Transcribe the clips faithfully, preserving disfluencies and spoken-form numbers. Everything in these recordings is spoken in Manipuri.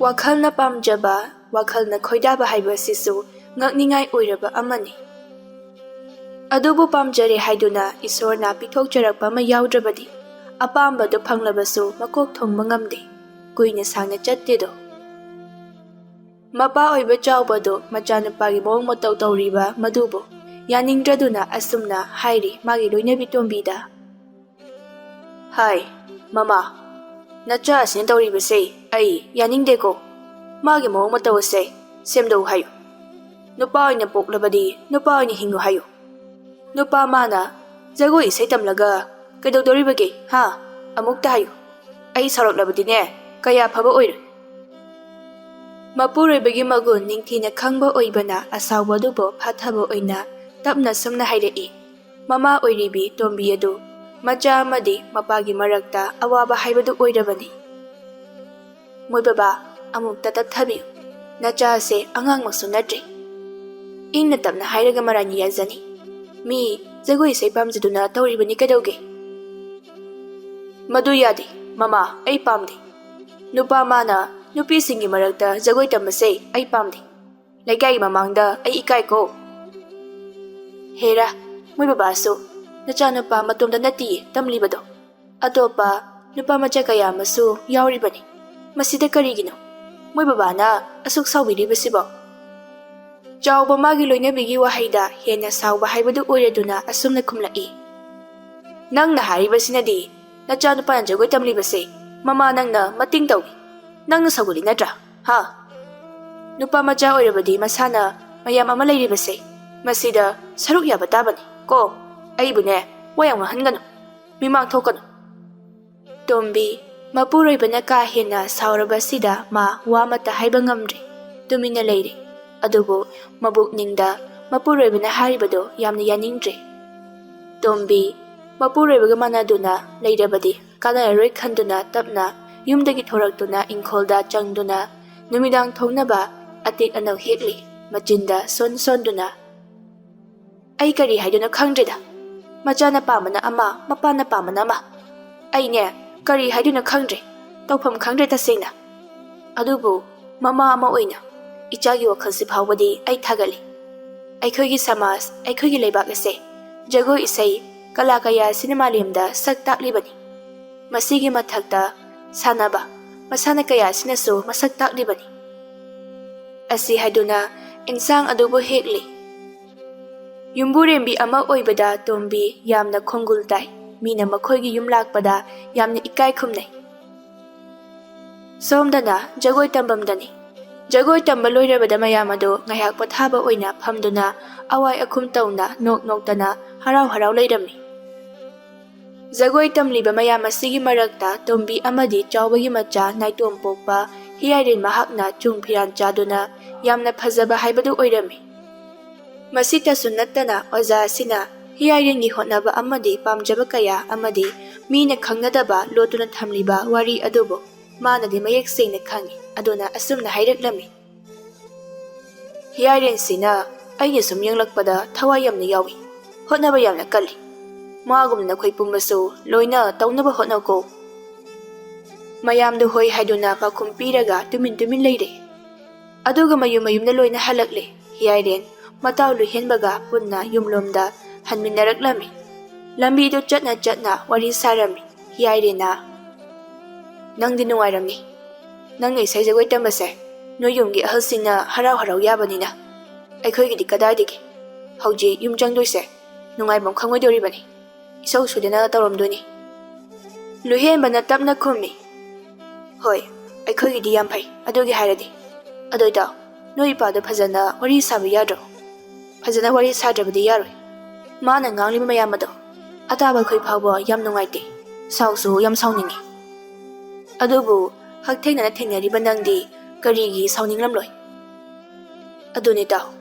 ꯋꯥꯈꯜꯅ ꯄꯥꯝꯖꯕ, ꯋꯥꯈꯜꯅ ꯈꯣꯏꯗꯥꯕ ꯍꯥꯏꯕꯁꯤꯁꯨ ꯉꯛꯅꯤꯡꯉꯥꯏ ꯑꯣꯏꯔꯕ ꯑꯃꯅꯤ꯫ ꯑꯗꯨꯕꯨ ꯄꯥꯝꯖꯔꯦ ꯍꯥꯏꯗꯨꯅ ꯏꯁꯣꯔꯅ ꯄꯤꯊꯣꯛꯆꯔꯛꯄ ꯑꯃ ꯌꯥꯎꯗ꯭ꯔꯕꯗꯤ ꯑꯄꯥꯝꯕꯗꯨ ꯐꯪꯂꯕꯁꯨ ꯃꯀꯣꯛ ꯊꯣꯡꯕ ꯉꯝꯗꯦ, ꯀꯨꯏꯅ ꯁꯥꯡꯅ ꯆꯠꯇꯦꯗꯣ꯫ ꯃꯄꯥ ꯑꯣꯏꯕ ꯆꯥꯎꯕꯗꯨ ꯃꯆꯥꯅꯨꯄꯥꯒꯤ ꯃꯑꯣꯡ ꯃꯇꯧ ꯇꯧꯔꯤꯕ ꯃꯗꯨꯕꯨ ꯌꯥꯅꯤꯡꯗ꯭ꯔꯗꯨꯅ ꯑꯁꯨꯝꯅ ꯍꯥꯏꯔꯤ ꯃꯥꯒꯤ ꯂꯣꯏꯅꯕꯤ ꯇꯣꯝꯕꯤꯗ, "ꯍꯥꯏ, ꯃꯃꯥ, ꯅꯆꯥ ꯑꯁꯤꯅ ꯇꯧꯔꯤꯕꯁꯦ ꯑꯩ ꯌꯥꯅꯤꯡꯗꯦꯀꯣ꯫ ꯃꯥꯒꯤ ꯃꯑꯣꯡ ꯃꯇꯧ ꯑꯁꯦ ꯁꯦꯝꯗꯧ ꯍꯥꯏꯌꯨ꯫ ꯅꯨꯄꯥ ꯑꯣꯏꯅ ꯄꯣꯛꯂꯕꯗꯤ ꯅꯨꯄꯥ ꯑꯣꯏꯅ ꯍꯤꯡꯉꯨ ꯍꯥꯏꯌꯨ꯫ ꯅꯨꯄꯥ ꯃꯥꯅ ꯖꯒꯣꯏ ꯏꯁꯩ ꯇꯝꯂꯒ ꯀꯩꯗꯧꯗꯣꯔꯤꯕꯒꯦ, ꯍꯥ? ꯑꯃꯨꯛꯇ ꯍꯥꯏꯌꯨ꯫ ꯑꯩ ꯁꯥꯎꯔꯛꯂꯕꯗꯤꯅꯦ, ꯀꯌꯥ ꯐꯕ ꯑꯣꯏꯔꯣꯏ꯫" ꯃꯄꯨꯔꯣꯏꯕꯒꯤ ꯃꯒꯨꯟ ꯅꯤꯡꯊꯤꯅ ꯈꯪꯕ ꯑꯣꯏꯕꯅ ꯑꯁꯥꯎꯕ ꯑꯗꯨꯕꯨ ꯐꯥꯊꯕ ꯑꯣꯏꯅ ꯇꯞꯅ ꯁꯨꯝꯅ ꯍꯥꯏꯔꯛꯏ, ꯃꯃꯥ ꯑꯣꯏꯔꯤꯕꯤ ꯇꯣꯝꯕꯤ ꯑꯗꯨ ꯃꯆꯥ ꯑꯃꯗꯤ ꯃꯄꯥꯒꯤ ꯃꯔꯛꯇ ꯑꯋꯥꯕ ꯍꯥꯏꯕꯗꯨ ꯑꯣꯏꯔꯕꯅꯤ꯫ "ꯃꯣꯏ ꯕꯕꯥ, ꯑꯃꯨꯛꯇ ꯇꯞꯊꯕꯤꯌꯨ꯫ ꯅꯆꯥ ꯑꯁꯦ ꯑꯉꯥꯡꯃꯛꯁꯨ ꯅꯠꯇ꯭ꯔꯦ꯫" ꯏꯪꯅ ꯇꯞꯅ ꯍꯥꯏꯔꯒ ꯃꯔꯥꯏꯅ ꯌꯥꯖꯅꯤ꯫ ꯃꯤ ꯖꯒꯣꯏ ꯏꯁꯩ ꯄꯥꯝꯖꯗꯨꯅ ꯇꯧꯔꯤꯕꯅꯤ ꯀꯩꯗꯧꯒꯦ? "ꯃꯗꯨ ꯌꯥꯗꯦ, ꯃꯃꯥ, ꯑꯩ ꯄꯥꯝꯗꯦ꯫ ꯅꯨꯄꯥ ꯃꯥꯅ ꯅꯨꯄꯤꯁꯤꯡꯒꯤ ꯃꯔꯛꯇ ꯖꯒꯣꯏ ꯇꯝꯕꯁꯦ ꯑꯩ ꯄꯥꯝꯗꯦ꯫ ꯂꯩꯀꯥꯏꯒꯤ ꯃꯃꯥꯡꯗ ꯑꯩ ꯏꯀꯥꯏꯀꯣ꯫" "ꯍꯦꯔꯥ, ꯃꯣꯏ ꯕꯕꯥꯁꯨ ꯅꯆꯥꯅꯨꯄꯥ ꯃꯇꯣꯝꯇ ꯅꯠꯇꯤꯌꯦ ꯇꯝꯂꯤꯕꯗꯣ꯫ ꯑꯇꯣꯞꯄ ꯅꯨꯄꯥ ꯃꯆꯥ ꯀꯌꯥ ꯑꯃꯁꯨ ꯌꯥꯎꯔꯤꯕꯅꯤ꯫ ꯃꯁꯤꯗ ꯀꯔꯤꯒꯤꯅꯣ ꯃꯣꯏ ꯕꯕꯥꯅ ꯑꯁꯨꯛ ꯁꯥꯎꯕꯤꯔꯤꯕꯁꯤꯕꯣ?" ꯆꯥꯎꯕ ꯃꯥꯒꯤ ꯂꯣꯏꯅꯕꯤꯒꯤ ꯋꯥꯍꯩꯗ ꯍꯦꯟꯅ ꯁꯥꯎꯕ ꯍꯥꯏꯕꯗꯨ ꯑꯣꯏꯔꯗꯨꯅ ꯑꯁꯨꯝꯅ ꯈꯨꯝꯂꯛꯏ, "ꯅꯪꯅ ꯍꯥꯏꯔꯤꯕꯁꯤꯅꯗꯤ ꯅꯆꯥꯅꯨꯄꯥꯅ ꯖꯒꯣꯏ ꯇꯝꯂꯤꯕꯁꯦ ꯃꯃꯥ ꯅꯪꯅ ꯃꯇꯦꯡ ꯇꯧꯏ꯫ ꯅꯪꯅ ꯁꯧꯒꯠꯂꯤ ꯅꯠꯇ꯭ꯔꯥ? ꯍꯥ? ꯅꯨꯄꯥ ꯃꯆꯥ ꯑꯣꯏꯔꯕꯗꯤ ꯃꯁꯥꯅ ꯃꯌꯥꯝ ꯑꯃ ꯂꯩꯔꯤꯕꯁꯦ, ꯃꯁꯤꯗ ꯁꯔꯨꯛ ꯌꯥꯕ ꯇꯥꯕꯅꯤ ꯀꯣ꯫ ꯑꯩꯕꯨꯅꯦ, ꯋꯥ ꯌꯥꯝ ꯉꯥꯡꯍꯟꯒꯅꯨ꯫ ꯃꯤꯃꯥꯡ ꯊꯣꯛꯀꯅꯨ꯫" ꯇꯣꯝꯕꯤ, ꯃꯄꯨꯔꯣꯏꯕꯅ ꯀꯥ ꯍꯦꯟꯅ ꯁꯥꯎꯔꯕꯁꯤꯗ ꯃꯥ ꯋꯥ ꯑꯃꯠꯇ ꯍꯥꯏꯕ ꯉꯝꯗ꯭ꯔꯦ꯫ ꯇꯨꯃꯤꯟꯅ ꯂꯩꯔꯦ꯫ ꯑꯗꯨꯕꯨ ꯃꯕꯨꯛꯅꯤꯡꯗ ꯃꯄꯨꯔꯣꯏꯕꯅ ꯍꯥꯏꯔꯤꯕꯗꯣ ꯌꯥꯝꯅ ꯌꯥꯅꯤꯡꯗ꯭ꯔꯦ꯫ ꯇꯣꯝꯕꯤ, ꯃꯄꯨꯔꯣꯏꯕꯒ ꯃꯥꯟꯅꯗꯨꯅ ꯂꯩꯔꯕꯗꯤ ꯀꯥꯟꯅꯔꯔꯣꯏ ꯈꯟꯗꯨꯅ ꯇꯞꯅ ꯌꯨꯝꯗꯒꯤ ꯊꯣꯔꯛꯇꯨꯅ ꯏꯪꯈꯣꯜꯗ ꯆꯪꯗꯨꯅ ꯅꯨꯃꯤꯗꯥꯡ ꯊꯣꯡꯅꯕ ꯑꯇꯦꯛ ꯑꯅꯧ ꯍꯦꯛꯂꯤ, ꯃꯆꯤꯟꯗ ꯁꯣꯟ ꯁꯣꯟꯗꯨꯅ꯫ "ꯑꯩ ꯀꯔꯤ ꯍꯥꯏꯗꯣꯏꯅꯣ ꯈꯪꯗ꯭ꯔꯦꯗ꯫ ꯃꯆꯥꯅ ꯄꯥꯝꯕꯅ ꯑꯃ, ꯃꯄꯥꯅ ꯄꯥꯝꯕꯅ ꯑꯃ꯫ ꯑꯩꯅꯦ, ꯀꯔꯤ ꯍꯥꯏꯗꯣꯏꯅꯣ ꯈꯪꯗ꯭ꯔꯦ꯫ ꯇꯧꯐꯝ ꯈꯪꯗ꯭ꯔꯦ ꯇꯁꯦꯡꯅ꯫ ꯑꯗꯨꯕꯨ ꯃꯃꯥ ꯑꯃ ꯑꯣꯏꯅ ꯏꯆꯥꯒꯤ ꯋꯥꯈꯜꯁꯤ ꯐꯥꯎꯕꯗꯤ ꯑꯩ ꯊꯥꯒꯠꯂꯤ꯫ ꯑꯩꯈꯣꯏꯒꯤ ꯁꯃꯥꯖ, ꯑꯩꯈꯣꯏꯒꯤ ꯂꯩꯕꯥꯛ ꯑꯁꯦ ꯖꯒꯣꯏ ꯏꯁꯩ, ꯀꯂꯥ ꯀꯌꯥ ꯑꯁꯤꯅ ꯃꯥꯂꯦꯝꯗ ꯁꯛ ꯇꯥꯛꯂꯤꯕꯅꯤ꯫ ꯃꯁꯤꯒꯤ ꯃꯊꯛꯇ ꯁꯥꯟꯅꯕ, ꯃꯁꯥꯟꯅ ꯀꯌꯥ ꯑꯁꯤꯅꯁꯨ ꯃꯁꯛ ꯇꯥꯛꯂꯤꯕꯅꯤ꯫ ꯑꯁꯤ ꯍꯥꯏꯗꯨꯅ ꯏꯟꯁꯥꯡ ꯑꯗꯨꯕꯨ ꯍꯦꯛꯂꯤ꯫ ꯌꯨꯝꯕꯨꯔꯦꯝꯕꯤ ꯑꯃ ꯑꯣꯏꯕꯗ ꯇꯣꯝꯕꯤ ꯌꯥꯝꯅ ꯈꯣꯡꯒꯨꯜ ꯇꯥꯏ꯫ ꯃꯤꯅ ꯃꯈꯣꯏꯒꯤ ꯌꯨꯝ ꯂꯥꯛꯄꯗ ꯌꯥꯝꯅ ꯏꯀꯥꯏ ꯈꯨꯝꯅꯩ꯫ ꯁꯣꯝꯗꯅ ꯖꯒꯣꯏ ꯇꯝꯐꯝꯗꯅꯤ꯫ ꯖꯒꯣꯏ ꯇꯝꯕ ꯂꯣꯏꯔꯕꯗ ꯃꯌꯥꯝ ꯑꯗꯨ ꯉꯥꯏꯍꯥꯛ ꯄꯣꯊꯥꯕ ꯑꯣꯏꯅ ꯐꯝꯗꯨꯅ ꯑꯋꯥꯏ ꯑꯈꯨꯝ ꯇꯧꯅ ꯅꯣꯛ ꯅꯣꯛꯇꯅ ꯍꯔꯥꯎ ꯍꯔꯥꯎ ꯂꯩꯔꯝꯃꯤ꯫ ꯖꯒꯣꯏ ꯇꯝꯂꯤꯕ ꯃꯌꯥꯝ ꯑꯁꯤꯒꯤ ꯃꯔꯛꯇ ꯇꯣꯝꯕꯤ ꯑꯃꯗꯤ ꯆꯥꯎꯕꯒꯤ ꯃꯆꯥ ꯅꯥꯏꯇꯣꯝ ꯄꯣꯛꯄ ꯍꯤꯌꯥꯏꯔꯦꯟ ꯃꯍꯥꯛꯅ ꯆꯨꯡ ꯐꯤꯔꯥꯟ ꯆꯥꯗꯨꯅ ꯌꯥꯝꯅ ꯐꯖꯕ ꯍꯥꯏꯕꯗꯨ ꯑꯣꯏꯔꯝꯃꯤ꯫ ꯃꯁꯤꯇꯁꯨ ꯅꯠꯇꯅ ꯑꯣꯖꯥ ꯑꯁꯤꯅ ꯍꯤꯌꯥꯏꯔꯦꯟꯒꯤ ꯍꯣꯠꯅꯕ ꯑꯃꯗꯤ ꯄꯥꯝꯖꯕ ꯀꯌꯥ ꯑꯃꯗꯤ ꯃꯤꯅ ꯈꯪꯅꯗꯕ ꯂꯣꯠꯇꯨꯅ ꯊꯝꯂꯤꯕ ꯋꯥꯔꯤ ꯑꯗꯨꯕꯨ ꯃꯥꯅꯗꯤ ꯃꯌꯦꯛ ꯁꯦꯡꯅ ꯈꯪꯏ꯫ ꯑꯗꯨꯅ ꯑꯁꯨꯝꯅ ꯍꯥꯏꯔꯛꯂꯝꯃꯤ꯫ ꯍꯤꯌꯥꯏꯔꯦꯟꯁꯤꯅ ꯑꯩꯅ ꯁꯨꯝ ꯌꯦꯡꯂꯛꯄꯗ ꯊꯋꯥꯏ ꯌꯥꯝꯅ ꯌꯥꯎꯏ, ꯍꯣꯠꯅꯕ ꯌꯥꯝꯅ ꯀꯜꯂꯤ꯫ ꯃꯥꯒꯨꯝꯅ ꯅꯈꯣꯏ ꯄꯨꯝꯕꯁꯨ ꯂꯣꯏꯅ ꯇꯧꯅꯕ ꯍꯣꯠꯅꯧꯀꯣ꯫ ꯃꯌꯥꯝꯗꯨ ꯍꯣꯏ ꯍꯥꯏꯗꯨꯅ ꯄꯥꯎꯈꯨꯝ ꯄꯤꯔꯒ ꯇꯨꯃꯤꯟ ꯇꯨꯃꯤꯟ ꯂꯩꯔꯦ꯫ ꯑꯗꯨꯒ ꯃꯌꯨꯝ ꯃꯌꯨꯝꯗ ꯂꯣꯏꯅ ꯍꯜꯂꯛꯂꯦ꯫ ꯍꯤꯌꯥꯏꯔꯦꯟ ꯃꯇꯥꯎ ꯂꯨꯍꯦꯟꯕꯒ ꯄꯨꯟꯅ ꯌꯨꯝꯂꯣꯝꯗ ꯍꯟꯃꯤꯟꯅꯔꯛꯂꯝꯃꯤ꯫ ꯂꯝꯕꯤꯗꯨ ꯆꯠꯅ ꯆꯠꯅ ꯋꯥꯔꯤ ꯁꯥꯔꯝꯃꯤ꯫ ꯍꯤꯌꯥꯏꯔꯦꯟꯅ, "ꯅꯪꯗꯤ ꯅꯨꯡꯉꯥꯏꯔꯝꯅꯤ꯫ ꯅꯪꯅ ꯏꯁꯩ ꯖꯒꯣꯏ ꯇꯝꯕꯁꯦ ꯅꯣꯏ ꯌꯨꯝꯒꯤ ꯑꯍꯜꯁꯤꯡꯅ ꯍꯔꯥꯎ ꯍꯔꯥꯎ ꯌꯥꯕꯅꯤꯅ꯫ ꯑꯩꯈꯣꯏꯒꯤꯗꯤ ꯀꯗꯥꯏꯗꯒꯤ? ꯍꯧꯖꯤꯛ ꯌꯨꯝ ꯆꯪꯗꯣꯏꯁꯦ ꯅꯨꯡꯉꯥꯏꯐꯝ ꯈꯪꯉꯣꯏꯗꯣꯔꯤꯕꯅꯤ꯫ ꯏꯁꯧ ꯁꯣꯏꯗꯅ ꯇꯧꯔꯝꯗꯣꯏꯅꯤ꯫" ꯂꯨꯍꯦꯟꯕꯅ ꯇꯞꯅ ꯈꯨꯝꯃꯤ꯫ "ꯍꯣꯏ, ꯑꯩꯈꯣꯏꯒꯤꯗꯤ ꯌꯥꯝ ꯐꯩ, ꯑꯗꯨꯒꯤ ꯍꯥꯏꯔꯗꯤ꯫ ꯑꯗꯣ ꯏꯇꯥꯎ, ꯅꯣꯏ ꯏꯄꯥꯗꯣ ꯐꯖꯅ ꯋꯥꯔꯤ ꯁꯥꯕ ꯌꯥꯗ꯭ꯔꯣ? ꯐꯖꯅ ꯋꯥꯔꯤ ꯁꯥꯗ꯭ꯔꯕꯗꯤ ꯌꯥꯔꯣꯏ꯫ ꯃꯥꯅ ꯉꯥꯡꯂꯤꯕ ꯃꯌꯥꯝ ꯑꯗꯣ ꯑꯇꯥꯕ ꯑꯩꯈꯣꯏ ꯐꯥꯎꯕ ꯌꯥꯝ ꯅꯨꯡꯉꯥꯏꯇꯦ, ꯁꯥꯎꯁꯨ ꯌꯥꯝ ꯁꯥꯎꯅꯤꯡꯉꯤ꯫ ꯑꯗꯨꯕꯨ ꯍꯛꯊꯦꯡꯅꯅ ꯊꯦꯡꯅꯔꯤꯕ ꯅꯪꯗꯤ ꯀꯔꯤꯒꯤ ꯁꯥꯎꯅꯤꯡꯂꯝꯂꯣꯏ?" "ꯑꯗꯨꯅꯤ ꯏꯇꯥꯎ,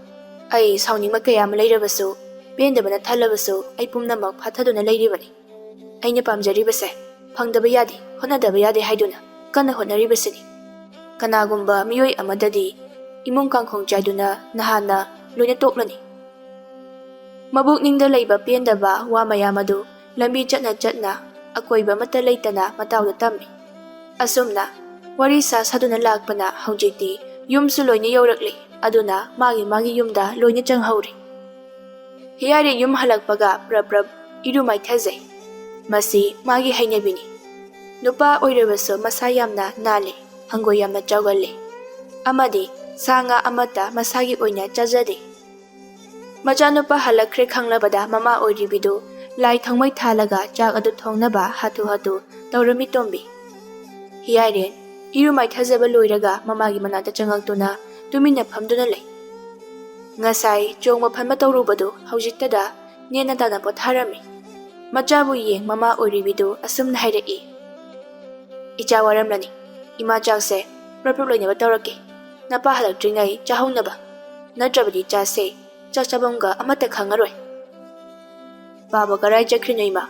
ꯑꯩ ꯁꯥꯎꯅꯤꯡꯕ ꯀꯌꯥ ꯑꯃ ꯂꯩꯔꯕꯁꯨ, ꯄꯦꯟꯗꯕꯅ ꯊꯜꯂꯕꯁꯨ ꯑꯩ ꯄꯨꯝꯅꯃꯛ ꯐꯥꯊꯗꯨꯅ ꯂꯩꯔꯤꯕꯅꯤ꯫ ꯑꯩꯅ ꯄꯥꯝꯖꯔꯤꯕꯁꯦ ꯐꯪꯗꯕ ꯌꯥꯗꯦ, ꯍꯣꯠꯅꯗꯕ ꯌꯥꯗꯦ ꯍꯥꯏꯗꯨꯅ ꯀꯟꯅ ꯍꯣꯠꯅꯔꯤꯕꯁꯤꯅꯤ꯫ ꯀꯅꯥꯒꯨꯝꯕ ꯃꯤꯑꯣꯏ ꯑꯃꯗꯗꯤ ꯏꯃꯨꯡ ꯀꯥꯡꯈꯣꯡ ꯆꯥꯏꯗꯨꯅ ꯅꯍꯥꯟꯅ ꯂꯣꯏꯅ ꯇꯣꯛꯂꯅꯤ꯫" ꯃꯕꯨꯛꯅꯤꯡꯗ ꯂꯩꯕ ꯄꯦꯟꯗꯕ ꯋꯥ ꯃꯌꯥꯝ ꯑꯗꯨ ꯂꯝꯕꯤ ꯆꯠꯅ ꯆꯠꯅ ꯑꯀꯣꯏꯕ ꯑꯃꯠꯇ ꯂꯩꯇꯅ ꯃꯇꯥꯎꯗ ꯇꯝꯃꯤ꯫ ꯑꯁꯨꯝꯅ ꯋꯥꯔꯤ ꯁꯥ ꯁꯥꯗꯨꯅ ꯂꯥꯛꯄꯅ ꯍꯧꯖꯤꯛꯇꯤ ꯌꯨꯝꯁꯨ ꯂꯣꯏꯅ ꯌꯧꯔꯛꯂꯦ꯫ ꯑꯗꯨꯅ ꯃꯥꯒꯤ ꯃꯥꯒꯤ ꯌꯨꯝꯗ ꯂꯣꯏꯅ ꯆꯪꯍꯧꯔꯦ꯫ ꯍꯤꯌꯥꯏꯔꯦꯟ ꯌꯨꯝ ꯍꯜꯂꯛꯄꯒ ꯄ꯭ꯔꯞ ꯄ꯭ꯔꯞ ꯏꯔꯨ ꯃꯥꯏꯊꯖꯩ꯫ ꯃꯁꯤ ꯃꯥꯒꯤ ꯍꯩꯅꯕꯤꯅꯤ꯫ ꯅꯨꯄꯥ ꯑꯣꯏꯔꯕꯁꯨ ꯃꯁꯥ ꯌꯥꯝꯅ ꯅꯥꯜꯂꯤ, ꯍꯪꯒꯣꯏ ꯌꯥꯝꯅ ꯆꯥꯎꯒꯜꯂꯤ, ꯑꯃꯗꯤ ꯁꯥ ꯉꯥ ꯑꯃꯠꯇ ꯃꯁꯥꯒꯤ ꯑꯣꯏꯅ ꯆꯥꯖꯗꯦ꯫ ꯃꯆꯥꯅꯨꯄꯥ ꯍꯜꯂꯛꯈ꯭ꯔꯦ ꯈꯪꯂꯕꯗ ꯃꯃꯥ ꯑꯣꯏꯔꯤꯕꯤꯗꯨ ꯂꯥꯏ ꯊꯥꯎꯃꯩ ꯊꯥꯜꯂꯒ ꯆꯥꯛ ꯑꯗꯨ ꯊꯣꯡꯅꯕ ꯍꯥꯊꯨ ꯍꯥꯊꯨ ꯇꯧꯔꯝꯃꯤ ꯇꯣꯝꯕꯤ꯫ ꯍꯤꯌꯥꯏꯔꯦꯟ ꯏꯔꯨ ꯃꯥꯏꯊꯖꯕ ꯂꯣꯏꯔꯒ ꯃꯃꯥꯒꯤ ꯃꯅꯥꯛꯇ ꯆꯪꯉꯛꯇꯨꯅ ꯇꯨꯃꯤꯟꯅ ꯐꯝꯗꯨꯅ ꯂꯩ꯫ ꯉꯁꯥꯏ ꯆꯣꯡꯕ ꯐꯟꯕ ꯇꯧꯔꯨꯕꯗꯨ ꯍꯧꯖꯤꯛꯇꯗ ꯅꯦꯅ ꯇꯥꯅ ꯄꯣꯊꯥꯔꯝꯃꯤ꯫ ꯃꯆꯥꯕꯨ ꯌꯦꯡ ꯃꯃꯥ ꯑꯣꯏꯔꯤꯕꯤꯗꯨ ꯑꯁꯨꯝꯅ ꯍꯥꯏꯔꯛꯏ, "ꯏꯆꯥ ꯋꯥꯔꯝꯂꯅꯤ꯫ ꯏꯃꯥ ꯆꯥꯛꯁꯦ ꯄ꯭ꯔꯞ ꯄ꯭ꯔꯞ ꯂꯣꯏꯅꯕ ꯇꯧꯔꯛꯀꯦ꯫ ꯅꯄꯥ ꯍꯜꯂꯛꯇ꯭ꯔꯤꯉꯩ ꯆꯥꯍꯧꯅꯕ꯫ ꯅꯠꯇ꯭ꯔꯕꯗꯤ ꯆꯥꯁꯦ ꯆꯥꯛ ꯆꯥꯐꯝꯒ ꯑꯃꯠꯇ ꯈꯪꯉꯔꯣꯏ꯫" "ꯄꯥꯕ ꯀꯔꯥꯏ ꯆꯠꯈ꯭ꯔꯤꯅꯣ ꯏꯃꯥ?"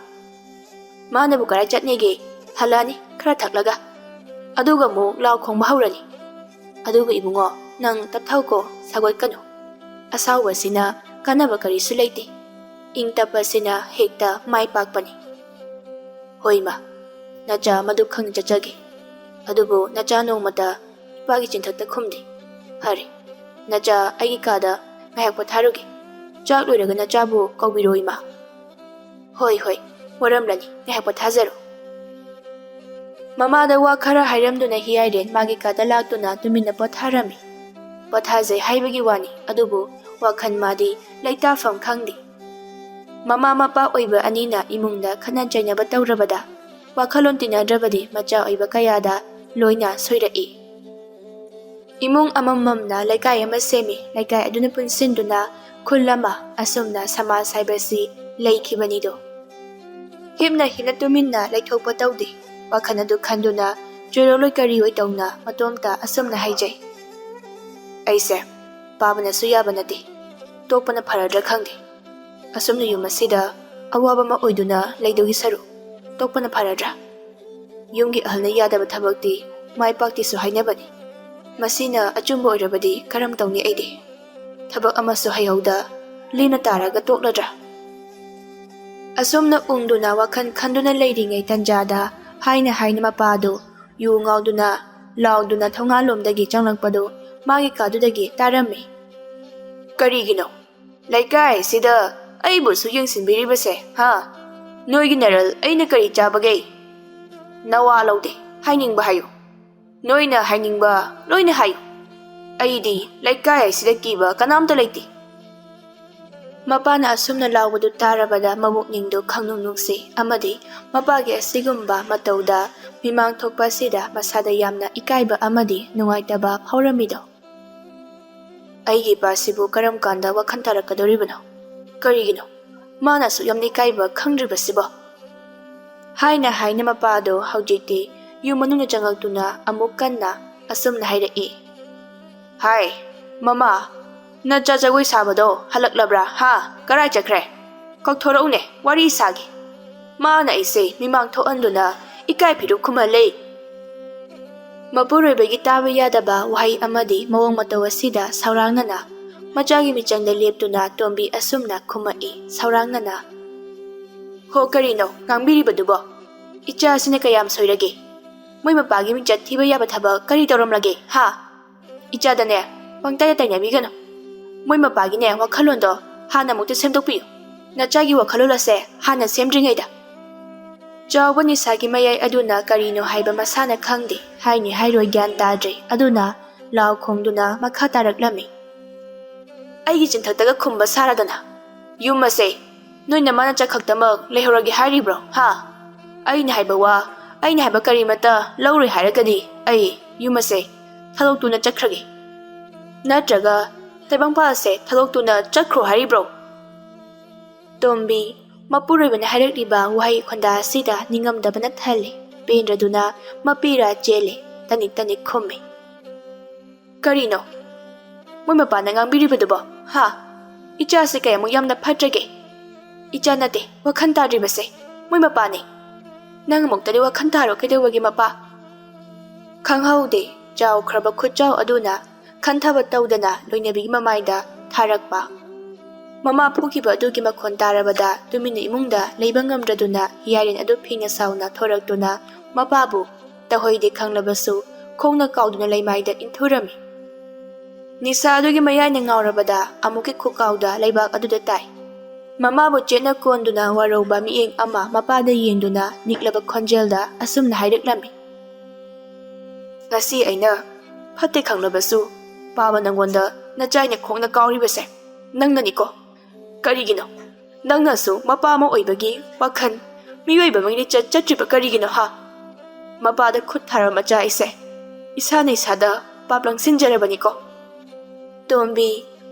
"ꯃꯥꯅꯕꯨ ꯀꯔꯥꯏ ꯆꯠꯅꯦꯒꯦ? ꯍꯜꯂꯛꯑꯅꯤ ꯈꯔ ꯊꯛꯂꯒ꯫ ꯑꯗꯨꯒ ꯑꯃꯨꯛ ꯂꯥꯎ ꯈꯣꯡꯕ ꯍꯧꯔꯅꯤ꯫ ꯑꯗꯨꯕꯨ ꯏꯕꯨꯡꯉꯣ, ꯅꯪ ꯇꯞꯊꯧꯀꯣ, ꯁꯥꯎꯒꯠꯀꯅꯨ꯫ ꯑꯁꯥꯎꯕꯁꯤꯅ ꯀꯥꯟꯅꯕ ꯀꯔꯤꯁꯨ ꯂꯩꯇꯦ꯫ ꯏꯪ ꯇꯞꯄꯁꯤꯅ ꯍꯦꯛꯇ ꯃꯥꯏ ꯄꯥꯛꯄꯅꯤ꯫" "ꯍꯣꯏ ꯏꯃꯥ, ꯅꯆꯥ ꯃꯗꯨ ꯈꯪꯅ ꯆꯠꯆꯒꯦ꯫ ꯑꯗꯨꯕꯨ ꯅꯆꯥ ꯅꯣꯡꯃꯇ ꯏꯄꯥꯒꯤ ꯆꯤꯟꯊꯛꯇ ꯈꯨꯝꯗꯦ꯫ ꯐꯔꯦ, ꯅꯆꯥ ꯑꯩꯒꯤ ꯀꯥꯗ ꯉꯥꯏꯍꯥꯛ ꯄꯣꯊꯥꯔꯨꯒꯦ꯫ ꯆꯥꯛ ꯂꯣꯏꯔꯒ ꯅꯆꯥꯕꯨ ꯀꯧꯕꯤꯔꯣ ꯏꯃꯥ꯫" "ꯍꯣꯏ, ꯍꯣꯏ, ꯋꯥꯔꯝꯂꯅꯤ, ꯉꯥꯏꯍꯥꯛ ꯄꯣꯊꯥꯖꯔꯣ꯫" ꯃꯃꯥꯗ ꯋꯥ ꯈꯔ ꯍꯥꯏꯔꯝꯗꯨꯅ ꯍꯤꯌꯥꯏꯔꯦꯟ ꯃꯥꯒꯤ ꯀꯥꯗ ꯂꯥꯛꯇꯨꯅ ꯇꯨꯃꯤꯟꯅ ꯄꯣꯊꯥꯔꯝꯃꯤ꯫ ꯄꯣꯊꯥꯖꯩ ꯍꯥꯏꯕꯒꯤ ꯋꯥꯅꯤ, ꯑꯗꯨꯕꯨ ꯋꯥꯈꯜ ꯃꯥꯗꯤ ꯂꯩꯇꯥꯐꯝ ꯈꯪꯗꯦ꯫ ꯃꯃꯥ ꯃꯄꯥ ꯑꯣꯏꯕ ꯑꯅꯤꯅ ꯏꯃꯨꯡꯗ ꯈꯠꯅ ꯆꯩꯅꯕ ꯇꯧꯔꯕꯗ, ꯋꯥꯈꯜꯂꯣꯟ ꯇꯤꯟꯅꯗ꯭ꯔꯕꯗꯤ ꯃꯆꯥ ꯑꯣꯏꯕ ꯀꯌꯥꯗ ꯂꯣꯏꯅ ꯁꯣꯏꯔꯛꯏ꯫ ꯏꯃꯨꯡ ꯑꯃꯃꯝꯅ ꯂꯩꯀꯥꯏ ꯑꯃ ꯁꯦꯝꯃꯤ꯫ ꯂꯩꯀꯥꯏ ꯑꯗꯨꯅ ꯄꯨꯟꯁꯤꯟꯗꯨꯅ ꯈꯨꯜ ꯑꯃ, ꯑꯁꯨꯝꯅ ꯁꯃꯥꯖ ꯍꯥꯏꯕꯁꯤ ꯂꯩꯈꯤꯕꯅꯤꯗꯣ꯫ ꯍꯤꯞꯅ ꯍꯤꯞꯅ ꯇꯨꯃꯤꯟꯅ ꯂꯩꯊꯣꯛꯄ ꯇꯧꯗꯦ꯫ ꯋꯥꯈꯜ ꯑꯗꯨ ꯈꯟꯗꯨꯅ ꯆꯣꯏꯔꯣꯛꯂꯣꯏ ꯀꯔꯤ ꯑꯣꯏ ꯇꯧꯅ ꯃꯇꯣꯝꯇ ꯑꯁꯨꯝꯅ ꯍꯥꯏꯖꯩ, "ꯑꯩꯁꯦ ꯄꯥꯕꯅꯁꯨ ꯌꯥꯕ ꯅꯠꯇꯦ꯫ ꯇꯣꯛꯄꯅ ꯐꯔꯗ꯭ꯔꯥ ꯈꯪꯗꯦ꯫ ꯑꯁꯨꯝꯅ ꯌꯨꯝ ꯑꯁꯤꯗ ꯑꯋꯥꯕ ꯑꯃ ꯑꯣꯏꯗꯨꯅ ꯂꯩꯗꯧꯒꯤ ꯁꯔꯨꯛ ꯇꯣꯛꯄꯅ ꯐꯔꯗ꯭ꯔꯥ? ꯌꯨꯝꯒꯤ ꯑꯍꯜꯅ ꯌꯥꯗꯕ ꯊꯕꯛꯇꯤ ꯃꯥꯏ ꯄꯥꯛꯇꯦꯁꯨ ꯍꯥꯏꯅꯕꯅꯤ꯫ ꯃꯁꯤꯅ ꯑꯆꯨꯝꯕ ꯑꯣꯏꯔꯕꯗꯤ ꯀꯔꯝ ꯇꯧꯅꯤ ꯑꯩꯗꯤ? ꯊꯕꯛ ꯑꯃꯁꯨ ꯍꯩꯍꯧꯗ ꯂꯦꯝꯅ ꯇꯥꯔꯒ ꯇꯣꯛꯂꯗ꯭ꯔꯥ?" ꯑꯁꯨꯝꯅ ꯎꯪꯗꯨꯅ ꯋꯥꯈꯜ ꯈꯟꯗꯨꯅ ꯂꯩꯔꯤꯉꯩ ꯇꯟꯖꯥꯗ ꯍꯥꯏꯅ ꯍꯥꯏꯅ ꯃꯄꯥꯗꯨ ꯌꯨ ꯉꯥꯎꯗꯨꯅ ꯂꯥꯎꯗꯨꯅ ꯊꯣꯡꯒꯥꯜꯂꯣꯝꯗꯒꯤ ꯆꯪꯂꯛꯄꯗꯨ ꯃꯥꯒꯤ ꯀꯥꯗꯨꯗꯒꯤ ꯇꯥꯔꯝꯃꯤ꯫ "ꯀꯔꯤꯒꯤꯅꯣ ꯂꯩꯀꯥꯏꯁꯤꯗ ꯑꯩꯕꯨꯁꯨ ꯌꯦꯡꯁꯤꯟꯕꯤꯔꯤꯕꯁꯦ, ꯍꯥ? ꯅꯣꯏꯒꯤ ꯅꯔꯜ ꯑꯩꯅ ꯀꯔꯤ ꯆꯥꯕꯒꯦ?" "ꯅꯋꯥ ꯂꯧꯗꯦ, ꯍꯥꯏꯅꯤꯡꯕ ꯍꯥꯏꯌꯨ꯫ ꯅꯣꯏꯅ ꯍꯥꯏꯅꯤꯡꯕ ꯂꯣꯏꯅ ꯍꯥꯏꯌꯨ꯫ ꯑꯩꯗꯤ ꯂꯩꯀꯥꯏ ꯑꯁꯤꯗ ꯀꯤꯕ ꯀꯅꯥꯝꯇ ꯂꯩꯇꯦ꯫" ꯃꯄꯥꯅ ꯑꯁꯨꯝꯅ ꯂꯥꯎꯕꯗꯨ ꯇꯥꯔꯕꯗ ꯃꯕꯨꯛꯅꯤꯡꯗꯨ ꯈꯪꯅꯨꯡ ꯅꯨꯡꯁꯤ ꯑꯃꯗꯤ ꯃꯄꯥꯒꯤ ꯑꯁꯤꯒꯨꯝꯕ ꯃꯇꯧꯗ ꯃꯤꯃꯥꯡ ꯊꯣꯛꯄ ꯑꯁꯤꯗ ꯃꯁꯥꯗ ꯌꯥꯝꯅ ꯏꯀꯥꯏꯕ ꯑꯃꯗꯤ ꯅꯨꯡꯉꯥꯏꯇꯕ ꯐꯥꯎꯔꯝꯃꯤꯗꯣ꯫ "ꯑꯩꯒꯤ ꯏꯄꯥꯁꯤꯕꯨ ꯀꯔꯝ ꯀꯥꯟꯗ ꯋꯥꯈꯜ ꯇꯥꯔꯛꯀꯗꯧꯔꯤꯕꯅꯣ? ꯀꯔꯤꯒꯤꯅꯣ ꯃꯥꯅ ꯑꯁꯨꯛ ꯌꯥꯝꯅ ꯏꯀꯥꯏꯕ ꯈꯪꯗ꯭ꯔꯤꯕꯁꯤꯕꯣ?" ꯍꯥꯏꯅ ꯍꯥꯏꯅ ꯃꯄꯥꯗꯣ ꯍꯧꯖꯤꯛꯇꯤ ꯌꯨꯝ ꯃꯅꯨꯡꯗ ꯆꯪꯉꯛꯇꯨꯅ ꯑꯃꯨꯛ ꯀꯟꯅ ꯑꯁꯨꯝꯅ ꯍꯥꯏꯔꯛꯏ꯫ "ꯍꯥꯏ, ꯃꯃꯥ, ꯅꯆꯥ ꯖꯒꯣꯏ ꯁꯥꯕꯗꯣ ꯍꯜꯂꯛꯂꯕ꯭ꯔꯥ? ꯍꯥ? ꯀꯔꯥꯏ ꯆꯠꯈ꯭ꯔꯦ? ꯀꯧꯊꯣꯔꯛꯎꯅꯦ, ꯋꯥꯔꯤ ꯁꯥꯒꯦ꯫ ꯃꯥꯅ ꯑꯩꯁꯦ ꯃꯤꯃꯥꯡ ꯊꯣꯛꯍꯟꯗꯨꯅ ꯏꯀꯥꯏ ꯐꯤꯔꯨꯛ ꯈꯨꯝꯍꯜꯂꯦ꯫" ꯃꯄꯨꯔꯣꯏꯕꯒꯤ ꯇꯥꯕ ꯌꯥꯗꯕ ꯋꯥꯍꯩ ꯑꯃꯗꯤ ꯃꯑꯣꯡ ꯃꯇꯧ ꯑꯁꯤꯗ ꯁꯧꯔꯥꯡꯅꯅ ꯃꯆꯥꯒꯤ ꯃꯤꯆꯪꯗ ꯂꯦꯞꯇꯨꯅ ꯇꯣꯝꯕꯤ ꯑꯁꯨꯝꯅ ꯈꯨꯝꯃꯛꯏ ꯁꯧꯔꯥꯡꯅꯅ꯫ "ꯍꯣ, ꯀꯔꯤꯅꯣ ꯉꯥꯡꯕꯤꯔꯤꯕꯗꯨꯕꯣ? ꯏꯆꯥꯁꯤꯅ ꯀꯌꯥꯝ ꯁꯣꯏꯔꯒꯦ? ꯃꯣꯏ ꯃꯄꯥꯒꯤ ꯃꯤꯡꯆꯠ ꯊꯤꯕ ꯌꯥꯕ ꯊꯕꯛ ꯀꯔꯤ ꯇꯧꯔꯝꯂꯒꯦ, ꯍꯥ? ꯏꯆꯥꯗꯅꯦ ꯄꯪꯇꯥꯏꯗ ꯇꯥꯏꯅꯕꯤꯒꯅꯨ꯫ ꯃꯣꯏ ꯃꯄꯥꯒꯤꯅꯦ ꯋꯥꯈꯜꯂꯣꯟꯗꯣ ꯍꯥꯟꯅ ꯑꯃꯨꯛꯇ ꯁꯦꯝꯗꯣꯛꯄꯤꯌꯨ꯫ ꯅꯆꯥꯒꯤ ꯋꯥꯈꯜꯂꯣꯟ ꯑꯁꯦ ꯍꯥꯟꯅ ꯁꯦꯝꯗ꯭ꯔꯤꯉꯩꯗ꯫" ꯆꯥꯎꯕ ꯅꯤꯁꯥꯒꯤ ꯃꯌꯥꯏ ꯑꯗꯨꯅ ꯀꯔꯤꯅꯣ ꯍꯥꯏꯕ ꯃꯁꯥꯅ ꯈꯪꯗꯦ, ꯍꯥꯏꯅꯤ ꯍꯥꯏꯔꯣꯏ ꯒ꯭ꯌꯥꯟ ꯇꯥꯗ꯭ꯔꯦ꯫ ꯑꯗꯨꯅ ꯂꯥꯎ ꯈꯣꯡꯗꯨꯅ ꯃꯈꯥ ꯇꯥꯔꯛꯂꯝꯃꯤ꯫ "ꯑꯩꯒꯤ ꯆꯤꯟꯊꯛꯇꯒ ꯈꯨꯝꯕ ꯁꯥꯔꯗꯅ꯫ ꯌꯨꯝ ꯑꯁꯦ ꯅꯣꯏ ꯅꯃꯥ ꯅꯆꯥ ꯈꯛꯇꯃꯛ ꯂꯩꯍꯧꯔꯒꯦ ꯍꯥꯏꯔꯤꯕ꯭ꯔꯣ, ꯍꯥ? ꯑꯩꯅ ꯍꯥꯏꯕ ꯋꯥ, ꯑꯩꯅ ꯍꯥꯏꯕ ꯀꯔꯤꯃꯠꯇ ꯂꯧꯔꯣꯏ ꯍꯥꯏꯔꯒꯗꯤ ꯑꯩ ꯌꯨꯝ ꯑꯁꯦ ꯊꯥꯗꯣꯛꯇꯨꯅ ꯆꯠꯈ꯭ꯔꯒꯦ꯫ ꯅꯠꯇ꯭ꯔꯒ ꯇꯥꯏꯕꯪꯄꯥꯜ ꯑꯁꯦ ꯊꯥꯗꯣꯛꯇꯨꯅ ꯆꯠꯈ꯭ꯔꯣ ꯍꯥꯏꯔꯤꯕ꯭ꯔꯣ?" ꯇꯣꯝꯕꯤ, ꯃꯄꯨꯔꯣꯏꯕꯅ ꯍꯥꯏꯔꯛꯂꯤꯕ ꯋꯥꯍꯩ ꯈꯣꯟꯗꯥ ꯑꯁꯤꯗ ꯅꯤꯡꯉꯝꯗꯕꯅ ꯊꯜꯂꯦ꯫ ꯄꯦꯟꯗ꯭ꯔꯗꯨꯅ ꯃꯄꯤꯔꯥ ꯆꯦꯜꯂꯦ꯫ ꯇꯅꯤꯛ ꯇꯅꯤꯛ ꯈꯨꯝꯃꯤ꯫ "ꯀꯔꯤꯅꯣ ꯃꯣꯏ ꯃꯄꯥꯅ ꯉꯥꯡꯕꯤꯔꯤꯕꯗꯨꯕꯣ? ꯍꯥ? ꯏꯆꯥꯁꯦ ꯀꯌꯥꯃꯨꯛ ꯌꯥꯝꯅ ꯐꯠꯇ꯭ꯔꯒꯦ? ꯏꯆꯥ ꯅꯠꯇꯦ ꯋꯥꯈꯜ ꯇꯥꯗ꯭ꯔꯤꯕꯁꯦ꯫ ꯃꯣꯏ ꯃꯄꯥꯅꯦ꯫ ꯅꯪ ꯑꯃꯨꯛꯇꯗꯤ ꯋꯥꯈꯜ ꯇꯥꯔꯣ, ꯀꯩꯗꯧꯕꯒꯤ ꯃꯄꯥ?" ꯈꯪꯍꯧꯗꯦ, ꯆꯥꯎꯈ꯭ꯔꯕ ꯈꯨꯠꯆꯥꯎ ꯑꯗꯨꯅ ꯈꯟꯊꯕ ꯇꯧꯗꯅ ꯂꯣꯏꯅꯕꯤꯒꯤ ꯃꯃꯥꯏꯗ ꯊꯥꯔꯛꯄ꯫ ꯃꯃꯥ ꯐꯨꯈꯤꯕ ꯑꯗꯨꯒꯤ ꯃꯈꯣꯟ ꯇꯥꯔꯕꯗ ꯇꯨꯃꯤꯟꯅ ꯏꯃꯨꯡꯗ ꯂꯩꯕ ꯉꯝꯗ꯭ꯔꯗꯨꯅ ꯌꯥꯏꯔꯦꯟ ꯑꯗꯨ ꯐꯤꯅ ꯁꯥꯎꯅ ꯊꯣꯔꯛꯇꯨꯅ ꯃꯄꯥꯕꯨ ꯇꯧꯍꯩꯗꯦ ꯈꯪꯂꯕꯁꯨ ꯈꯣꯡꯅ ꯀꯥꯎꯗꯨꯅ ꯂꯩꯃꯥꯏꯗ ꯏꯟꯊꯨꯔꯝꯃꯤ꯫ ꯅꯤꯁꯥ ꯑꯗꯨꯒꯤ ꯃꯌꯥꯏꯅ ꯉꯥꯎꯔꯕꯗ ꯑꯃꯨꯛꯀꯤ ꯈꯨꯀꯥꯎꯗ ꯂꯩꯕꯥꯛ ꯑꯗꯨꯗ ꯇꯥꯏ꯫ ꯃꯃꯥꯕꯨ ꯆꯦꯠꯅ ꯀꯣꯟꯗꯨꯅ ꯋꯥꯔꯧꯕ ꯃꯤꯠꯌꯦꯡ ꯑꯃ ꯃꯄꯥꯗ ꯌꯦꯡꯗꯨꯅ ꯅꯤꯛꯂꯕ ꯈꯣꯟꯖꯦꯜꯗ ꯑꯁꯨꯝꯅ ꯍꯥꯏꯔꯛꯂꯝꯃꯤ, "ꯉꯁꯤ ꯑꯩꯅ ꯐꯠꯇꯦ ꯈꯪꯂꯕꯁꯨ ꯄꯥꯕ ꯅꯪꯉꯣꯟꯗ ꯅꯆꯥꯏꯅ ꯈꯣꯡꯅ ꯀꯥꯎꯔꯤꯕꯁꯦ ꯅꯪꯅꯅꯤꯀꯣ꯫ ꯀꯔꯤꯒꯤꯅꯣ? ꯅꯪꯅꯁꯨ ꯃꯄꯥ ꯑꯃ ꯑꯣꯏꯕꯒꯤ ꯋꯥꯈꯜ ꯃꯤꯑꯣꯏꯕ ꯑꯃꯒꯤ ꯂꯤꯆꯠ ꯆꯠꯇ꯭ꯔꯤꯕ ꯀꯔꯤꯒꯤꯅꯣ ꯍꯥ? ꯃꯄꯥꯗ ꯈꯨꯠ ꯊꯥꯔꯕ ꯃꯆꯥ ꯑꯩꯁꯦ ꯏꯁꯥꯅ ꯏꯁꯥꯗ ꯄꯥꯞ ꯂꯪꯁꯤꯟꯖꯔꯕꯅꯤꯀꯣ꯫" ꯇꯣꯝꯕꯤ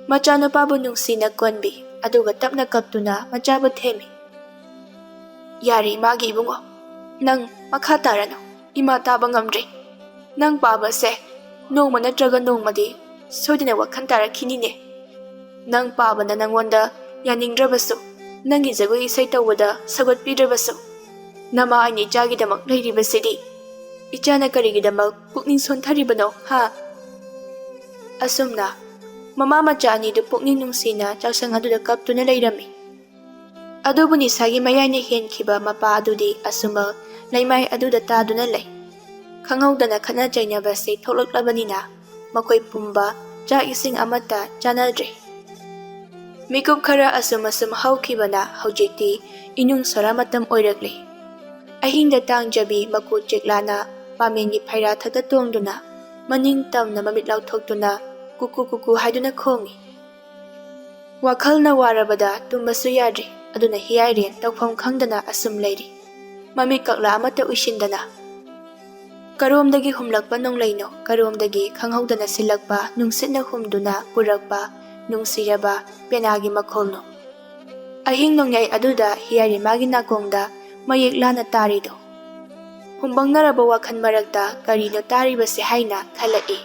ꯃꯆꯥꯅꯨꯄꯥꯕꯨ ꯅꯨꯡꯁꯤꯅ ꯀꯣꯟꯕꯤ, ꯑꯗꯨꯒ ꯇꯞꯅ ꯀꯞꯇꯨꯅ ꯃꯆꯥꯕꯨ ꯊꯦꯝꯃꯤ꯫ "ꯌꯥꯔꯦ ꯏꯃꯥꯒꯤ ꯏꯕꯨꯡꯉꯣ, ꯅꯪ ꯃꯈꯥ ꯇꯥꯔꯅꯨ꯫ ꯏꯃꯥ ꯇꯥꯕ ꯉꯝꯗ꯭ꯔꯦ꯫ ꯅꯪ ꯄꯥꯕꯁꯦ ꯅꯣꯡꯃ ꯅꯠꯇ꯭ꯔꯒ ꯅꯣꯡꯃꯗꯤ ꯁꯣꯏꯗꯅ ꯋꯥꯈꯜ ꯇꯥꯔꯛꯈꯤꯅꯤꯅꯦ꯫ ꯅꯪ ꯄꯥꯕꯅ ꯅꯪꯉꯣꯟꯗ ꯌꯥꯅꯤꯡꯗ꯭ꯔꯕꯁꯨ, ꯅꯪꯒꯤ ꯖꯒꯣꯏ ꯏꯁꯩ ꯇꯧꯕꯗ ꯁꯧꯒꯠꯄꯤꯗ꯭ꯔꯕꯁꯨ, ꯅꯃꯥ ꯑꯩꯅ ꯏꯆꯥꯒꯤꯗꯃꯛ ꯂꯩꯔꯤꯕꯁꯤꯗꯤ꯫ ꯏꯆꯥꯅ ꯀꯔꯤꯒꯤꯗꯃꯛ ꯄꯨꯛꯅꯤꯡ ꯁꯣꯟꯊꯔꯤꯕꯅꯣ ꯍꯥ?" ꯑꯁꯨꯝꯅ ꯃꯃꯥ ꯃꯆꯥ ꯑꯅꯤꯗꯨ ꯄꯨꯛꯅꯤꯡ ꯅꯨꯡꯁꯤꯅ ꯆꯥꯛꯁꯪ ꯑꯗꯨꯗ ꯀꯞꯇꯨꯅ ꯂꯩꯔꯝꯃꯤ꯫ ꯑꯗꯨꯕꯨ ꯅꯤꯁꯥꯒꯤ ꯃꯌꯥꯏꯅ ꯍꯦꯟꯈꯤꯕ ꯃꯄꯥ ꯑꯗꯨꯗꯤ ꯑꯁꯨꯃꯛ ꯂꯩꯃꯥꯏ ꯑꯗꯨꯗ ꯇꯥꯗꯨꯅ ꯂꯩ꯫ ꯈꯪꯍꯧꯗꯅ ꯈꯠꯅ ꯆꯩꯅꯕꯁꯤ ꯊꯣꯛꯂꯛꯂꯕꯅꯤꯅ ꯃꯈꯣꯏ ꯄꯨꯝꯕ ꯆꯥꯛ ꯏꯁꯤꯡ ꯑꯃꯠꯇ ꯆꯥꯅꯗ꯭ꯔꯦ꯫ ꯃꯤꯀꯨꯞ ꯈꯔ ꯑꯁꯨꯝ ꯑꯁꯨꯝ ꯍꯧꯈꯤꯕꯅ ꯍꯧꯖꯤꯛꯇꯤ ꯏꯅꯨꯡ ꯁꯣꯔꯥ ꯃꯇꯝ ꯑꯣꯏꯔꯛꯂꯦ꯫ ꯑꯍꯤꯡꯗ ꯇꯥꯡꯖꯕꯤ ꯃꯀꯨ ꯆꯦꯛꯂꯥꯅ ꯄꯥꯃꯦꯟꯒꯤ ꯐꯩꯔꯥ ꯊꯛꯇ ꯇꯣꯡꯗꯨꯅ ꯃꯅꯤꯡ ꯇꯝꯅ ꯃꯃꯤꯠ ꯂꯥꯎꯊꯣꯛꯇꯨꯅ ꯀꯨꯀꯨ ꯀꯨꯀꯨ ꯍꯥꯏꯗꯨꯅ ꯈꯣꯡꯏ꯫ ꯋꯥꯈꯜꯅ ꯋꯥꯔꯕꯗ ꯇꯨꯝꯕꯁꯨ ꯌꯥꯗ꯭ꯔꯤ, ꯑꯗꯨꯅ ꯍꯤꯌꯥꯏꯔꯦꯟ ꯇꯧꯐꯝ ꯈꯪꯗꯅ ꯑꯁꯨꯝ ꯂꯩꯔꯤ, ꯃꯃꯤꯠ ꯀꯛꯂꯥ ꯑꯃꯠꯇ ꯎꯏꯁꯤꯟꯗꯅ꯫ ꯀꯔꯣꯝꯗꯒꯤ ꯍꯨꯝꯂꯛꯄ ꯅꯣꯡꯂꯩꯅꯣ, ꯀꯔꯣꯝꯗꯒꯤ ꯈꯪꯍꯧꯗꯅ ꯁꯤꯜꯂꯛꯄ ꯅꯨꯡꯁꯤꯠꯅ ꯍꯨꯝꯗꯨꯅ ꯄꯨꯔꯛꯄ ꯅꯨꯡꯁꯤꯔꯕ ꯄꯦꯅꯥꯒꯤ ꯃꯈꯣꯜꯅꯣ? ꯑꯍꯤꯡ ꯅꯣꯡꯌꯥꯏ ꯑꯗꯨꯗ ꯍꯤꯌꯥꯏꯔꯦꯟꯃꯥꯒꯤ ꯅꯥꯀꯣꯡꯗ ꯃꯌꯦꯛ ꯂꯥꯅ ꯇꯥꯔꯤꯗꯣ꯫ ꯍꯨꯝꯕꯪꯅꯔꯕ ꯋꯥꯈꯜ ꯃꯔꯛꯇ ꯀꯔꯤꯅꯣ ꯇꯥꯔꯤꯕꯁꯦ ꯍꯥꯏꯅ ꯈꯜꯂꯛꯏ꯫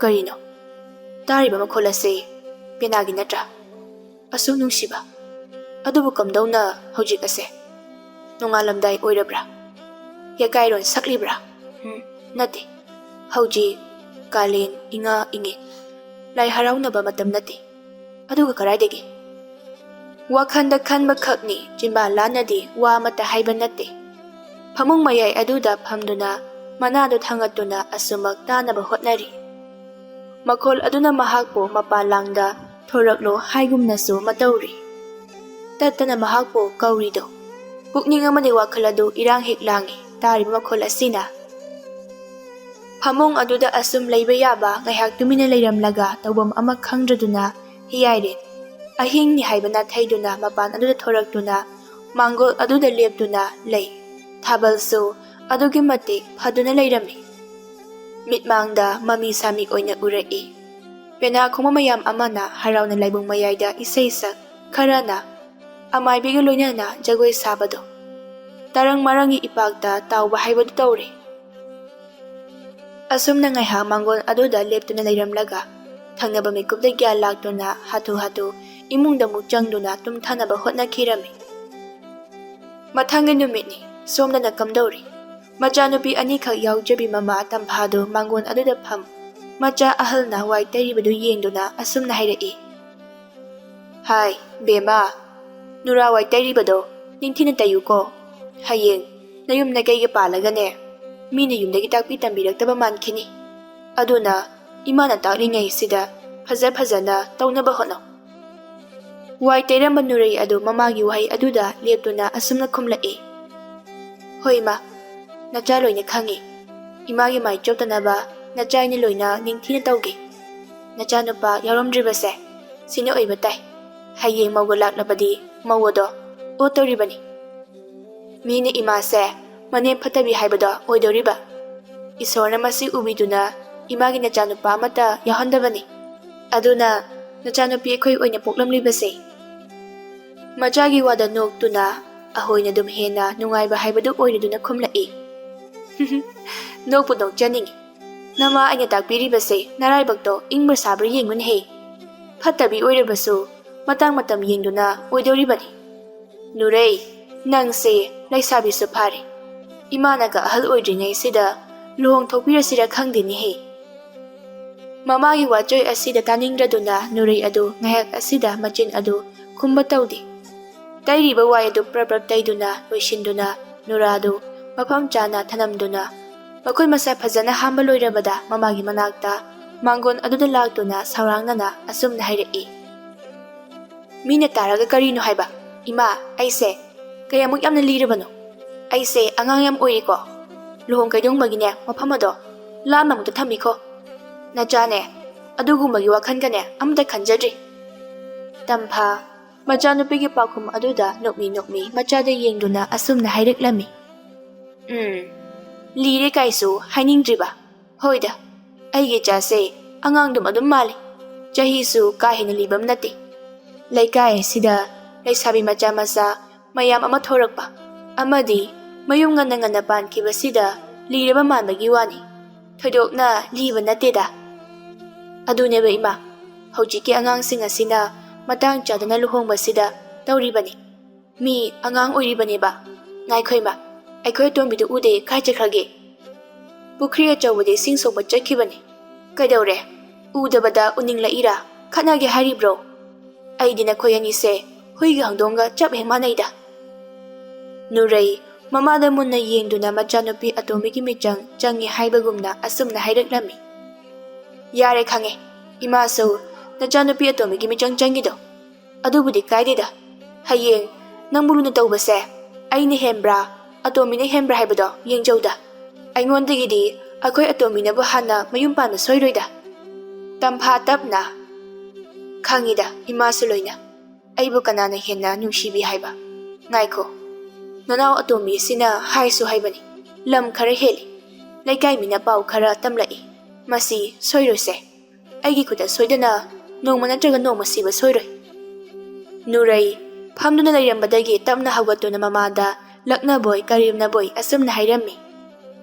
ꯀꯔꯤꯅꯣ? ꯇꯥꯔꯤꯕ ꯃꯈꯣꯜ ꯑꯁꯤ ꯄꯦꯅꯥꯒꯤ ꯅꯠꯇ꯭ꯔꯥ? ꯑꯁꯨꯛ ꯅꯨꯡꯁꯤꯕ꯫ ꯑꯗꯨꯕꯨ ꯀꯝꯗꯧꯅ ꯍꯧꯖꯤꯛ ꯑꯁꯦ? ꯅꯣꯡꯉꯥꯜꯂꯝꯗꯥꯏ ꯑꯣꯏꯔꯕ꯭ꯔꯥ? ꯌꯥꯀꯥꯏꯔꯣꯟ ꯁꯛꯂꯤꯕ꯭ꯔꯥ? ꯎꯝ, ꯅꯠꯇꯦ꯫ ꯍꯧꯖꯤꯛ ꯀꯥꯂꯦꯟ ꯏꯉꯥ ꯏꯉꯦꯟ꯫ ꯂꯥꯏ ꯍꯔꯥꯎꯅꯕ ꯃꯇꯝ ꯅꯠꯇꯦ꯫ ꯑꯗꯨꯒ ꯀꯗꯥꯏꯗꯒꯤ? ꯋꯥꯈꯜꯗ ꯈꯟꯕ ꯈꯛꯅꯤ, ꯆꯤꯟꯕꯥꯟ ꯂꯥꯟꯅꯗꯤ ꯋꯥ ꯑꯃꯠꯇ ꯍꯥꯏꯕ ꯅꯠꯇꯦ꯫ ꯐꯃꯨꯡ ꯃꯌꯥꯏ ꯑꯗꯨꯗ ꯐꯝꯗꯨꯅ ꯃꯅꯥꯗꯨ ꯊꯥꯡꯒꯠꯇꯨꯅ ꯑꯁꯨꯃꯛ ꯇꯥꯅꯕ ꯍꯣꯠꯅꯔꯤ꯫ ꯃꯈꯣꯜ ꯑꯗꯨꯅ ꯃꯍꯥꯛꯄꯨ ꯃꯄꯥꯟ ꯂꯥꯡꯗ ꯊꯣꯔꯛꯂꯣ ꯍꯥꯏꯒꯨꯝꯅꯁꯨ ꯃꯇꯧꯔꯤ꯫ ꯇꯠꯇꯅ ꯃꯍꯥꯛꯄꯨ ꯀꯧꯔꯤꯗꯣ꯫ ꯄꯨꯛꯅꯤꯡ ꯑꯃꯗꯤ ꯋꯥꯈꯜ ꯑꯗꯨ ꯏꯔꯥꯡ ꯍꯦꯛ ꯂꯥꯡꯏ ꯇꯥꯔꯤꯕ ꯃꯈꯣꯜ ꯑꯁꯤꯅ꯫ ꯐꯃꯨꯡ ꯑꯗꯨꯗ ꯑꯁꯨꯝ ꯂꯩꯕ ꯌꯥꯕ ꯉꯥꯏꯍꯥꯛ ꯇꯨꯃꯤꯟꯅ ꯂꯩꯔꯝꯂꯒ ꯇꯧꯐꯝ ꯑꯃ ꯈꯪꯗ꯭ꯔꯗꯨꯅ ꯍꯤꯌꯥꯏꯔꯦ꯫ ꯑꯍꯤꯡꯅꯤ ꯍꯥꯏꯕ ꯅꯥꯊꯩꯗꯨꯅ ꯃꯄꯥꯟ ꯑꯗꯨꯗ ꯊꯣꯔꯛꯇꯨꯅ ꯃꯥꯡꯒꯣꯜ ꯑꯗꯨꯗ ꯂꯦꯞꯇꯨꯅ ꯂꯩ꯫ ꯊꯥꯕꯜꯁꯨ ꯑꯗꯨꯛꯀꯤ ꯃꯇꯤꯛ ꯐꯗꯨꯅ ꯂꯩꯔꯝꯃꯤ꯫ ꯃꯤꯠꯃꯥꯡꯗ ꯃꯃꯤ ꯁꯥꯃꯤ ꯑꯣꯏꯅ ꯎꯔꯛꯏ꯫ ꯄꯦꯅꯥ ꯈꯣꯡꯕ ꯃꯌꯥꯝ ꯑꯃꯅ ꯍꯔꯥꯎꯅ ꯂꯥꯏꯕꯨꯡ ꯃꯌꯥꯏꯗ ꯏꯁꯩ ꯁꯛ, ꯈꯔꯅ ꯑꯃꯥꯏꯕꯤꯒ ꯂꯣꯏꯅꯅ ꯖꯒꯣꯏ ꯁꯥꯕꯗꯣ꯫ ꯇꯔꯪ ꯃꯔꯪꯒꯤ ꯏꯄꯥꯛꯇ ꯇꯥꯎꯕ ꯍꯥꯏꯕꯗꯨ ꯇꯧꯔꯦ꯫ ꯑꯁꯨꯝꯅ ꯉꯥꯏꯍꯥꯛ ꯃꯥꯡꯒꯣꯜ ꯑꯗꯨꯗ ꯂꯦꯞꯇꯨꯅ ꯂꯩꯔꯝꯂꯒ ꯊꯪꯅꯕ ꯃꯤꯀꯨꯞꯇ ꯒ꯭ꯌꯥꯟ ꯂꯥꯛꯇꯨꯅ ꯍꯥꯊꯨ ꯍꯥꯊꯨ ꯏꯃꯨꯡꯗ ꯑꯃꯨꯛ ꯆꯪꯗꯨꯅ ꯇꯨꯝꯊꯅꯕ ꯍꯣꯠꯅꯈꯤꯔꯝꯃꯤ꯫ ꯃꯊꯪꯒꯤ ꯅꯨꯃꯤꯠꯅꯤ꯫ ꯁꯣꯝꯗꯅ ꯀꯝꯗꯧꯔꯤ? ꯃꯆꯥꯅꯨꯄꯤ ꯑꯅꯤꯈꯛ ꯌꯥꯎꯖꯕꯤ ꯃꯃꯥ ꯇꯝꯐꯥꯗꯨ ꯃꯥꯡꯒꯣꯜ ꯑꯗꯨꯗ ꯐꯝ ꯃꯆꯥ ꯑꯍꯜꯅ ꯋꯥꯏ ꯇꯩꯔꯤꯕꯗꯨ ꯌꯦꯡꯗꯨꯅ ꯑꯁꯨꯝꯅ ꯍꯥꯏꯔꯛꯏ, "ꯍꯥꯏ, ꯕꯦꯝꯃ, ꯅꯨꯔꯥ ꯋꯥꯏ ꯇꯩꯔꯤꯕꯗꯣ ꯅꯤꯡꯊꯤꯅ ꯇꯩꯌꯨꯀꯣ꯫ ꯍꯌꯦꯡ ꯅꯌꯨꯝ ꯅꯀꯩꯒ ꯄꯥꯜꯂꯒꯅꯦ, ꯃꯤꯅ ꯌꯨꯝꯗꯒꯤ ꯇꯥꯛꯄꯤ ꯇꯝꯕꯤꯔꯛꯇꯕ ꯃꯥꯟꯈꯤꯅꯤ꯫ ꯑꯗꯨꯅ ꯏꯃꯥꯅ ꯇꯥꯛꯂꯤꯉꯩꯁꯤꯗ ꯐꯖ ꯐꯖꯅ ꯇꯧꯅꯕ ꯍꯣꯠꯅꯧ"꯫ ꯋꯥꯏ ꯇꯩꯔꯝꯕ ꯅꯨꯔꯩ ꯑꯗꯨ ꯃꯃꯥꯒꯤ ꯋꯥꯍꯩ ꯑꯗꯨꯗ ꯂꯦꯞꯇꯨꯅ ꯑꯁꯨꯝꯅ ꯈꯨꯝꯂꯛꯏ, "ꯍꯣꯏ ꯏꯃꯥ, ꯅꯆꯥ ꯂꯣꯏꯅ ꯈꯪꯉꯤ꯫ ꯏꯃꯥꯒꯤ ꯃꯥꯏ ꯆꯣꯞꯇꯅꯕ ꯅꯆꯥ ꯑꯩꯅ ꯂꯣꯏꯅ ꯅꯤꯡꯊꯤꯅ ꯇꯧꯒꯦ꯫ ꯅꯆꯥꯅꯨꯄꯥ ꯌꯥꯎꯔꯝꯗ꯭ꯔꯤꯕꯁꯦ ꯁꯤꯅ ꯑꯣꯏꯕ ꯇꯥꯏ꯫ ꯍꯌꯦꯡ ꯃꯧꯒ ꯂꯥꯛꯂꯕꯗꯤ ꯃꯧ ꯑꯗꯣ ꯑꯣꯠꯇꯧꯔꯤꯕꯅꯤ꯫ ꯃꯤꯅ ꯏꯃꯥꯁꯦ ꯃꯅꯦꯝ ꯐꯠꯇꯕꯤ ꯍꯥꯏꯕꯗꯣ ꯑꯣꯏꯗꯧꯔꯤꯕ꯫ ꯏꯁꯣꯔꯅ ꯃꯁꯤ ꯎꯕꯤꯗꯨꯅ ꯏꯃꯥꯒꯤ ꯅꯆꯥꯅꯨꯄꯥ ꯑꯃꯠꯇ ꯌꯥꯎꯍꯟꯗꯕꯅꯤ꯫ ꯑꯗꯨꯅ ꯅꯆꯥꯅꯨꯄꯤ ꯑꯩꯈꯣꯏ ꯑꯣꯏꯅ ꯄꯣꯛꯂꯝꯂꯤꯕꯁꯦ"꯫ ꯃꯆꯥꯒꯤ ꯋꯥꯗ ꯅꯣꯛꯇꯨꯅ ꯑꯍꯣꯏꯅ ꯑꯗꯨꯝ ꯍꯦꯟꯅ ꯅꯨꯡꯉꯥꯏꯕ ꯍꯥꯏꯕꯗꯨ ꯑꯣꯏꯔꯗꯨꯅ ꯈꯨꯝꯂꯛꯏ, "ꯅꯣꯛꯄꯨ ꯅꯣꯛꯆꯅꯤꯡꯉꯤ꯫ ꯅꯃꯥ ꯑꯩꯅ ꯇꯥꯛꯄꯤꯔꯤꯕꯁꯦ ꯅꯔꯥꯏꯕꯛꯇꯣ ꯏꯪꯕ꯭ꯔꯥ ꯁꯥꯕ꯭ꯔꯥ ꯌꯦꯡꯉꯨꯅꯦꯍꯦ꯫ ꯐꯠꯇꯕꯤ ꯑꯣꯏꯔꯕꯁꯨ ꯃꯇꯥꯡ ꯃꯇꯝ ꯌꯦꯡꯗꯨꯅ ꯑꯣꯏꯗꯧꯔꯤꯕꯅꯤ꯫ ꯅꯨꯔꯩ, ꯅꯪꯁꯦ ꯂꯩꯁꯥꯕꯤꯁꯨ ꯐꯥꯔꯦ꯫ ꯏꯃꯥꯅꯒ ꯑꯍꯜ ꯑꯣꯏꯗ꯭ꯔꯤꯉꯩꯁꯤꯗ ꯂꯨꯍꯣꯡ ꯊꯣꯛꯄꯤꯔꯁꯤꯔ ꯈꯪꯗꯦꯅꯦꯍꯦ"꯫ ꯃꯃꯥꯒꯤ ꯋꯥꯆꯣꯏ ꯑꯁꯤꯗ ꯇꯥꯅꯤꯡꯗ꯭ꯔꯗꯨꯅ ꯅꯨꯔꯩ ꯑꯗꯨ ꯉꯥꯏꯍꯥꯛ ꯑꯁꯤꯗ ꯃꯆꯤꯟ ꯑꯗꯨ ꯈꯨꯝꯕ ꯇꯧꯗꯦ꯫ ꯇꯩꯔꯤꯕ ꯋꯥꯏ ꯑꯗꯨ ꯄ꯭ꯔꯞ ꯄ꯭ꯔꯞ ꯇꯩꯗꯨꯅ ꯂꯣꯏꯁꯤꯟꯗꯨꯅ ꯅꯨꯔꯥꯗꯨ ꯃꯐꯝ ꯆꯥꯅ ꯊꯅꯝꯗꯨꯅ ꯃꯈꯨꯠ ꯃꯁꯥ ꯐꯖꯅ ꯍꯥꯝꯕ ꯂꯣꯏꯔꯕꯗ ꯃꯃꯥꯒꯤ ꯃꯅꯥꯛꯇ ꯃꯥꯡꯒꯣꯟ ꯑꯗꯨꯗ ꯂꯥꯛꯇꯨꯅ ꯁꯧꯔꯥꯡꯅꯅ ꯑꯁꯨꯝꯅ ꯍꯥꯏꯔꯛꯏ꯫ ꯃꯤꯅ ꯇꯥꯔꯒ ꯀꯔꯤꯅꯣ ꯍꯥꯏꯕ? ꯏꯃꯥ, ꯑꯩꯁꯦ ꯀꯌꯥꯃꯨꯛ ꯌꯥꯝꯅ ꯂꯤꯔꯕꯅꯣ? ꯑꯩꯁꯦ ꯑꯉꯥꯡ ꯌꯥꯝ ꯑꯣꯏꯔꯤꯀꯣ꯫ ꯂꯨꯍꯣꯡ ꯀꯩꯗꯣꯡꯕꯒꯤꯅꯦ ꯃꯐꯝ ꯑꯗꯣ ꯂꯥꯞꯅ ꯑꯃꯨꯛꯇ ꯊꯝꯕꯤꯈꯣ꯫ ꯅꯆꯥꯅꯦ, ꯑꯗꯨꯒꯨꯝꯕꯒꯤ ꯋꯥꯈꯜꯒꯅꯦ ꯑꯃꯇ ꯈꯟꯖꯗ꯭ꯔꯤ꯫ ꯇꯝꯐꯥ ꯃꯆꯥꯅꯨꯄꯤꯒꯤ ꯄꯥꯎꯈꯨꯝ ꯑꯗꯨꯗ ꯅꯣꯛꯃꯤ ꯅꯣꯛꯃꯤ ꯃꯆꯥꯗ ꯌꯦꯡꯗꯨꯅ ꯑꯁꯨꯝꯅ ꯍꯥꯏꯔꯛꯂꯝꯃꯤ꯫ ꯎꯝ, ꯂꯤꯔꯦ ꯀꯥꯏꯁꯨ ꯍꯥꯏꯅꯤꯡꯗ꯭ꯔꯤꯕ? ꯍꯣꯏꯗ, ꯑꯩꯒꯤ ꯏꯆꯥꯁꯦ ꯑꯉꯥꯡꯗꯨꯝ ꯑꯗꯨꯝ ꯃꯥꯜꯂꯤ꯫ ꯆꯍꯤꯁꯨ ꯀꯥ ꯍꯦꯟꯅ ꯂꯤꯕ ꯑꯃ ꯅꯠꯇꯦ꯫ ꯂꯩꯀꯥꯏ ꯑꯁꯤꯗ ꯂꯩꯁꯥꯕꯤ ꯃꯆꯥ ꯃꯆꯥ ꯃꯌꯥꯝ ꯑꯃ ꯊꯣꯔꯛꯄ ꯑꯃꯗꯤ ꯃꯌꯨꯝ ꯉꯟꯅ ꯉꯟꯅ ꯄꯥꯟꯈꯤꯕꯁꯤꯗ ꯂꯤꯔꯕ ꯃꯥꯟꯕꯒꯤ ꯋꯥꯅꯤ꯫ ꯊꯣꯏꯗꯣꯛꯅ ꯂꯤꯕ ꯅꯠꯇꯦꯗ꯫ ꯑꯗꯨꯅꯦꯕ ꯏꯃꯥ, ꯍꯧꯖꯤꯛꯀꯤ ꯑꯉꯥꯡꯁꯤꯡ ꯑꯁꯤꯅ ꯃꯇꯥꯡ ꯆꯥꯗꯅ ꯂꯨꯍꯣꯡꯕꯁꯤꯗ ꯇꯧꯔꯤꯕꯅꯤ꯫ ꯃꯤ ꯑꯉꯥꯡ ꯑꯣꯏꯔꯤꯕꯅꯦꯕ꯫ ꯉꯥꯏꯈꯣ ꯏꯃꯥ, ꯑꯩꯈꯣꯏ ꯑꯇꯣꯝꯕꯤꯗꯨ ꯎꯗꯦ, ꯀꯥꯏ ꯆꯠꯈ꯭ꯔꯒꯦ? ꯄꯨꯈ꯭ꯔꯤ ꯑꯆꯧꯕꯗ ꯏꯁꯤꯡ ꯁꯣꯛꯄ ꯆꯠꯈꯤꯕꯅꯤ꯫ ꯀꯩꯗꯧꯔꯦ? ꯎꯗꯕꯗ ꯎꯅꯤꯡꯂꯛꯏꯔꯥ? ꯈꯠꯅꯒꯦ ꯍꯥꯏꯔꯤꯕ꯭ꯔꯣ? ꯑꯩꯗꯤ ꯅꯈꯣꯏ ꯑꯅꯤꯁꯦ ꯍꯨꯏꯒ ꯍꯧꯗꯣꯡꯒ ꯆꯞ ꯍꯦꯛ ꯃꯥꯟꯅꯩꯗ꯫ ꯅꯨꯔꯩ ꯃꯃꯥꯗ ꯃꯨꯟꯅ ꯌꯦꯡꯗꯨꯅ ꯃꯆꯥꯅꯨꯄꯤ ꯑꯇꯣꯝꯕꯤꯒꯤ ꯃꯤꯆꯪ ꯆꯪꯉꯤ ꯍꯥꯏꯕꯒꯨꯝꯅ ꯑꯁꯨꯝꯅ ꯍꯥꯏꯔꯛꯂꯝꯃꯤ꯫ ꯌꯥꯔꯦ ꯈꯪꯉꯦ, ꯏꯃꯥꯁꯨ ꯅꯆꯥꯅꯨꯄꯤ ꯑꯇꯣꯝꯕꯤꯒꯤ ꯃꯤꯆꯪ ꯆꯪꯉꯤꯗꯣ꯫ ꯑꯗꯨꯕꯨꯗꯤ ꯀꯥꯏꯗꯦꯗ꯫ ꯍꯌꯦꯡ ꯅꯪꯕꯨ ꯂꯨꯅ ꯇꯧꯕꯁꯦ ꯑꯩꯅ ꯍꯦꯟꯕ꯭ꯔꯥ, ꯑꯇꯣꯝꯕꯤꯅ ꯍꯦꯟꯕ꯭ꯔꯥ ꯍꯥꯏꯕꯗꯣ ꯌꯦꯡꯖꯧꯗ꯫ ꯑꯩꯉꯣꯟꯗꯒꯤꯗꯤ ꯑꯩꯈꯣꯏ ꯑꯇꯣꯝꯕꯤꯅꯕꯨ ꯍꯥꯟꯅ ꯃꯌꯨꯝ ꯄꯥꯟꯕ ꯁꯣꯏꯔꯣꯏꯗ꯫ ꯇꯝꯐꯥ ꯇꯞꯅ, ꯈꯪꯉꯤꯗ ꯏꯃꯥꯁꯨ ꯂꯣꯏꯅ꯫ ꯑꯩꯕꯨ ꯀꯅꯥꯅ ꯍꯦꯟꯅ ꯅꯨꯡꯁꯤꯕꯤ ꯍꯥꯏꯕ? ꯉꯥꯏꯈꯣ, ꯅꯅꯥꯎ ꯑꯇꯣꯝꯕꯤꯁꯤꯅ ꯍꯥꯏꯁꯨ ꯍꯥꯏꯕꯅꯤ, ꯂꯝ ꯈꯔ ꯍꯦꯜꯂꯤ꯫ ꯂꯩꯀꯥꯏ ꯃꯤꯅ ꯄꯥꯎ ꯈꯔ ꯇꯝꯂꯛꯏ꯫ ꯃꯁꯤ ꯁꯣꯏꯔꯣꯏꯁꯦ꯫ ꯑꯩꯒꯤ ꯈꯨꯠꯇ ꯁꯣꯏꯗꯅ ꯅꯣꯡꯃ ꯅꯠꯇ꯭ꯔꯒ ꯅꯣꯡꯃ ꯁꯤꯕ ꯁꯣꯏꯔꯣꯏ꯫ ꯅꯨꯔꯩ ꯐꯝꯗꯨꯅ ꯂꯩꯔꯝꯕꯗꯒꯤ ꯇꯞꯅ ꯍꯧꯒꯠꯇꯨꯅ ꯃꯃꯥꯗ ꯂꯛꯅꯕꯣꯏ ꯀꯔꯦꯝꯅꯕꯣꯏ ꯑꯁꯨꯝꯅ ꯍꯥꯏꯔꯝꯃꯤ꯫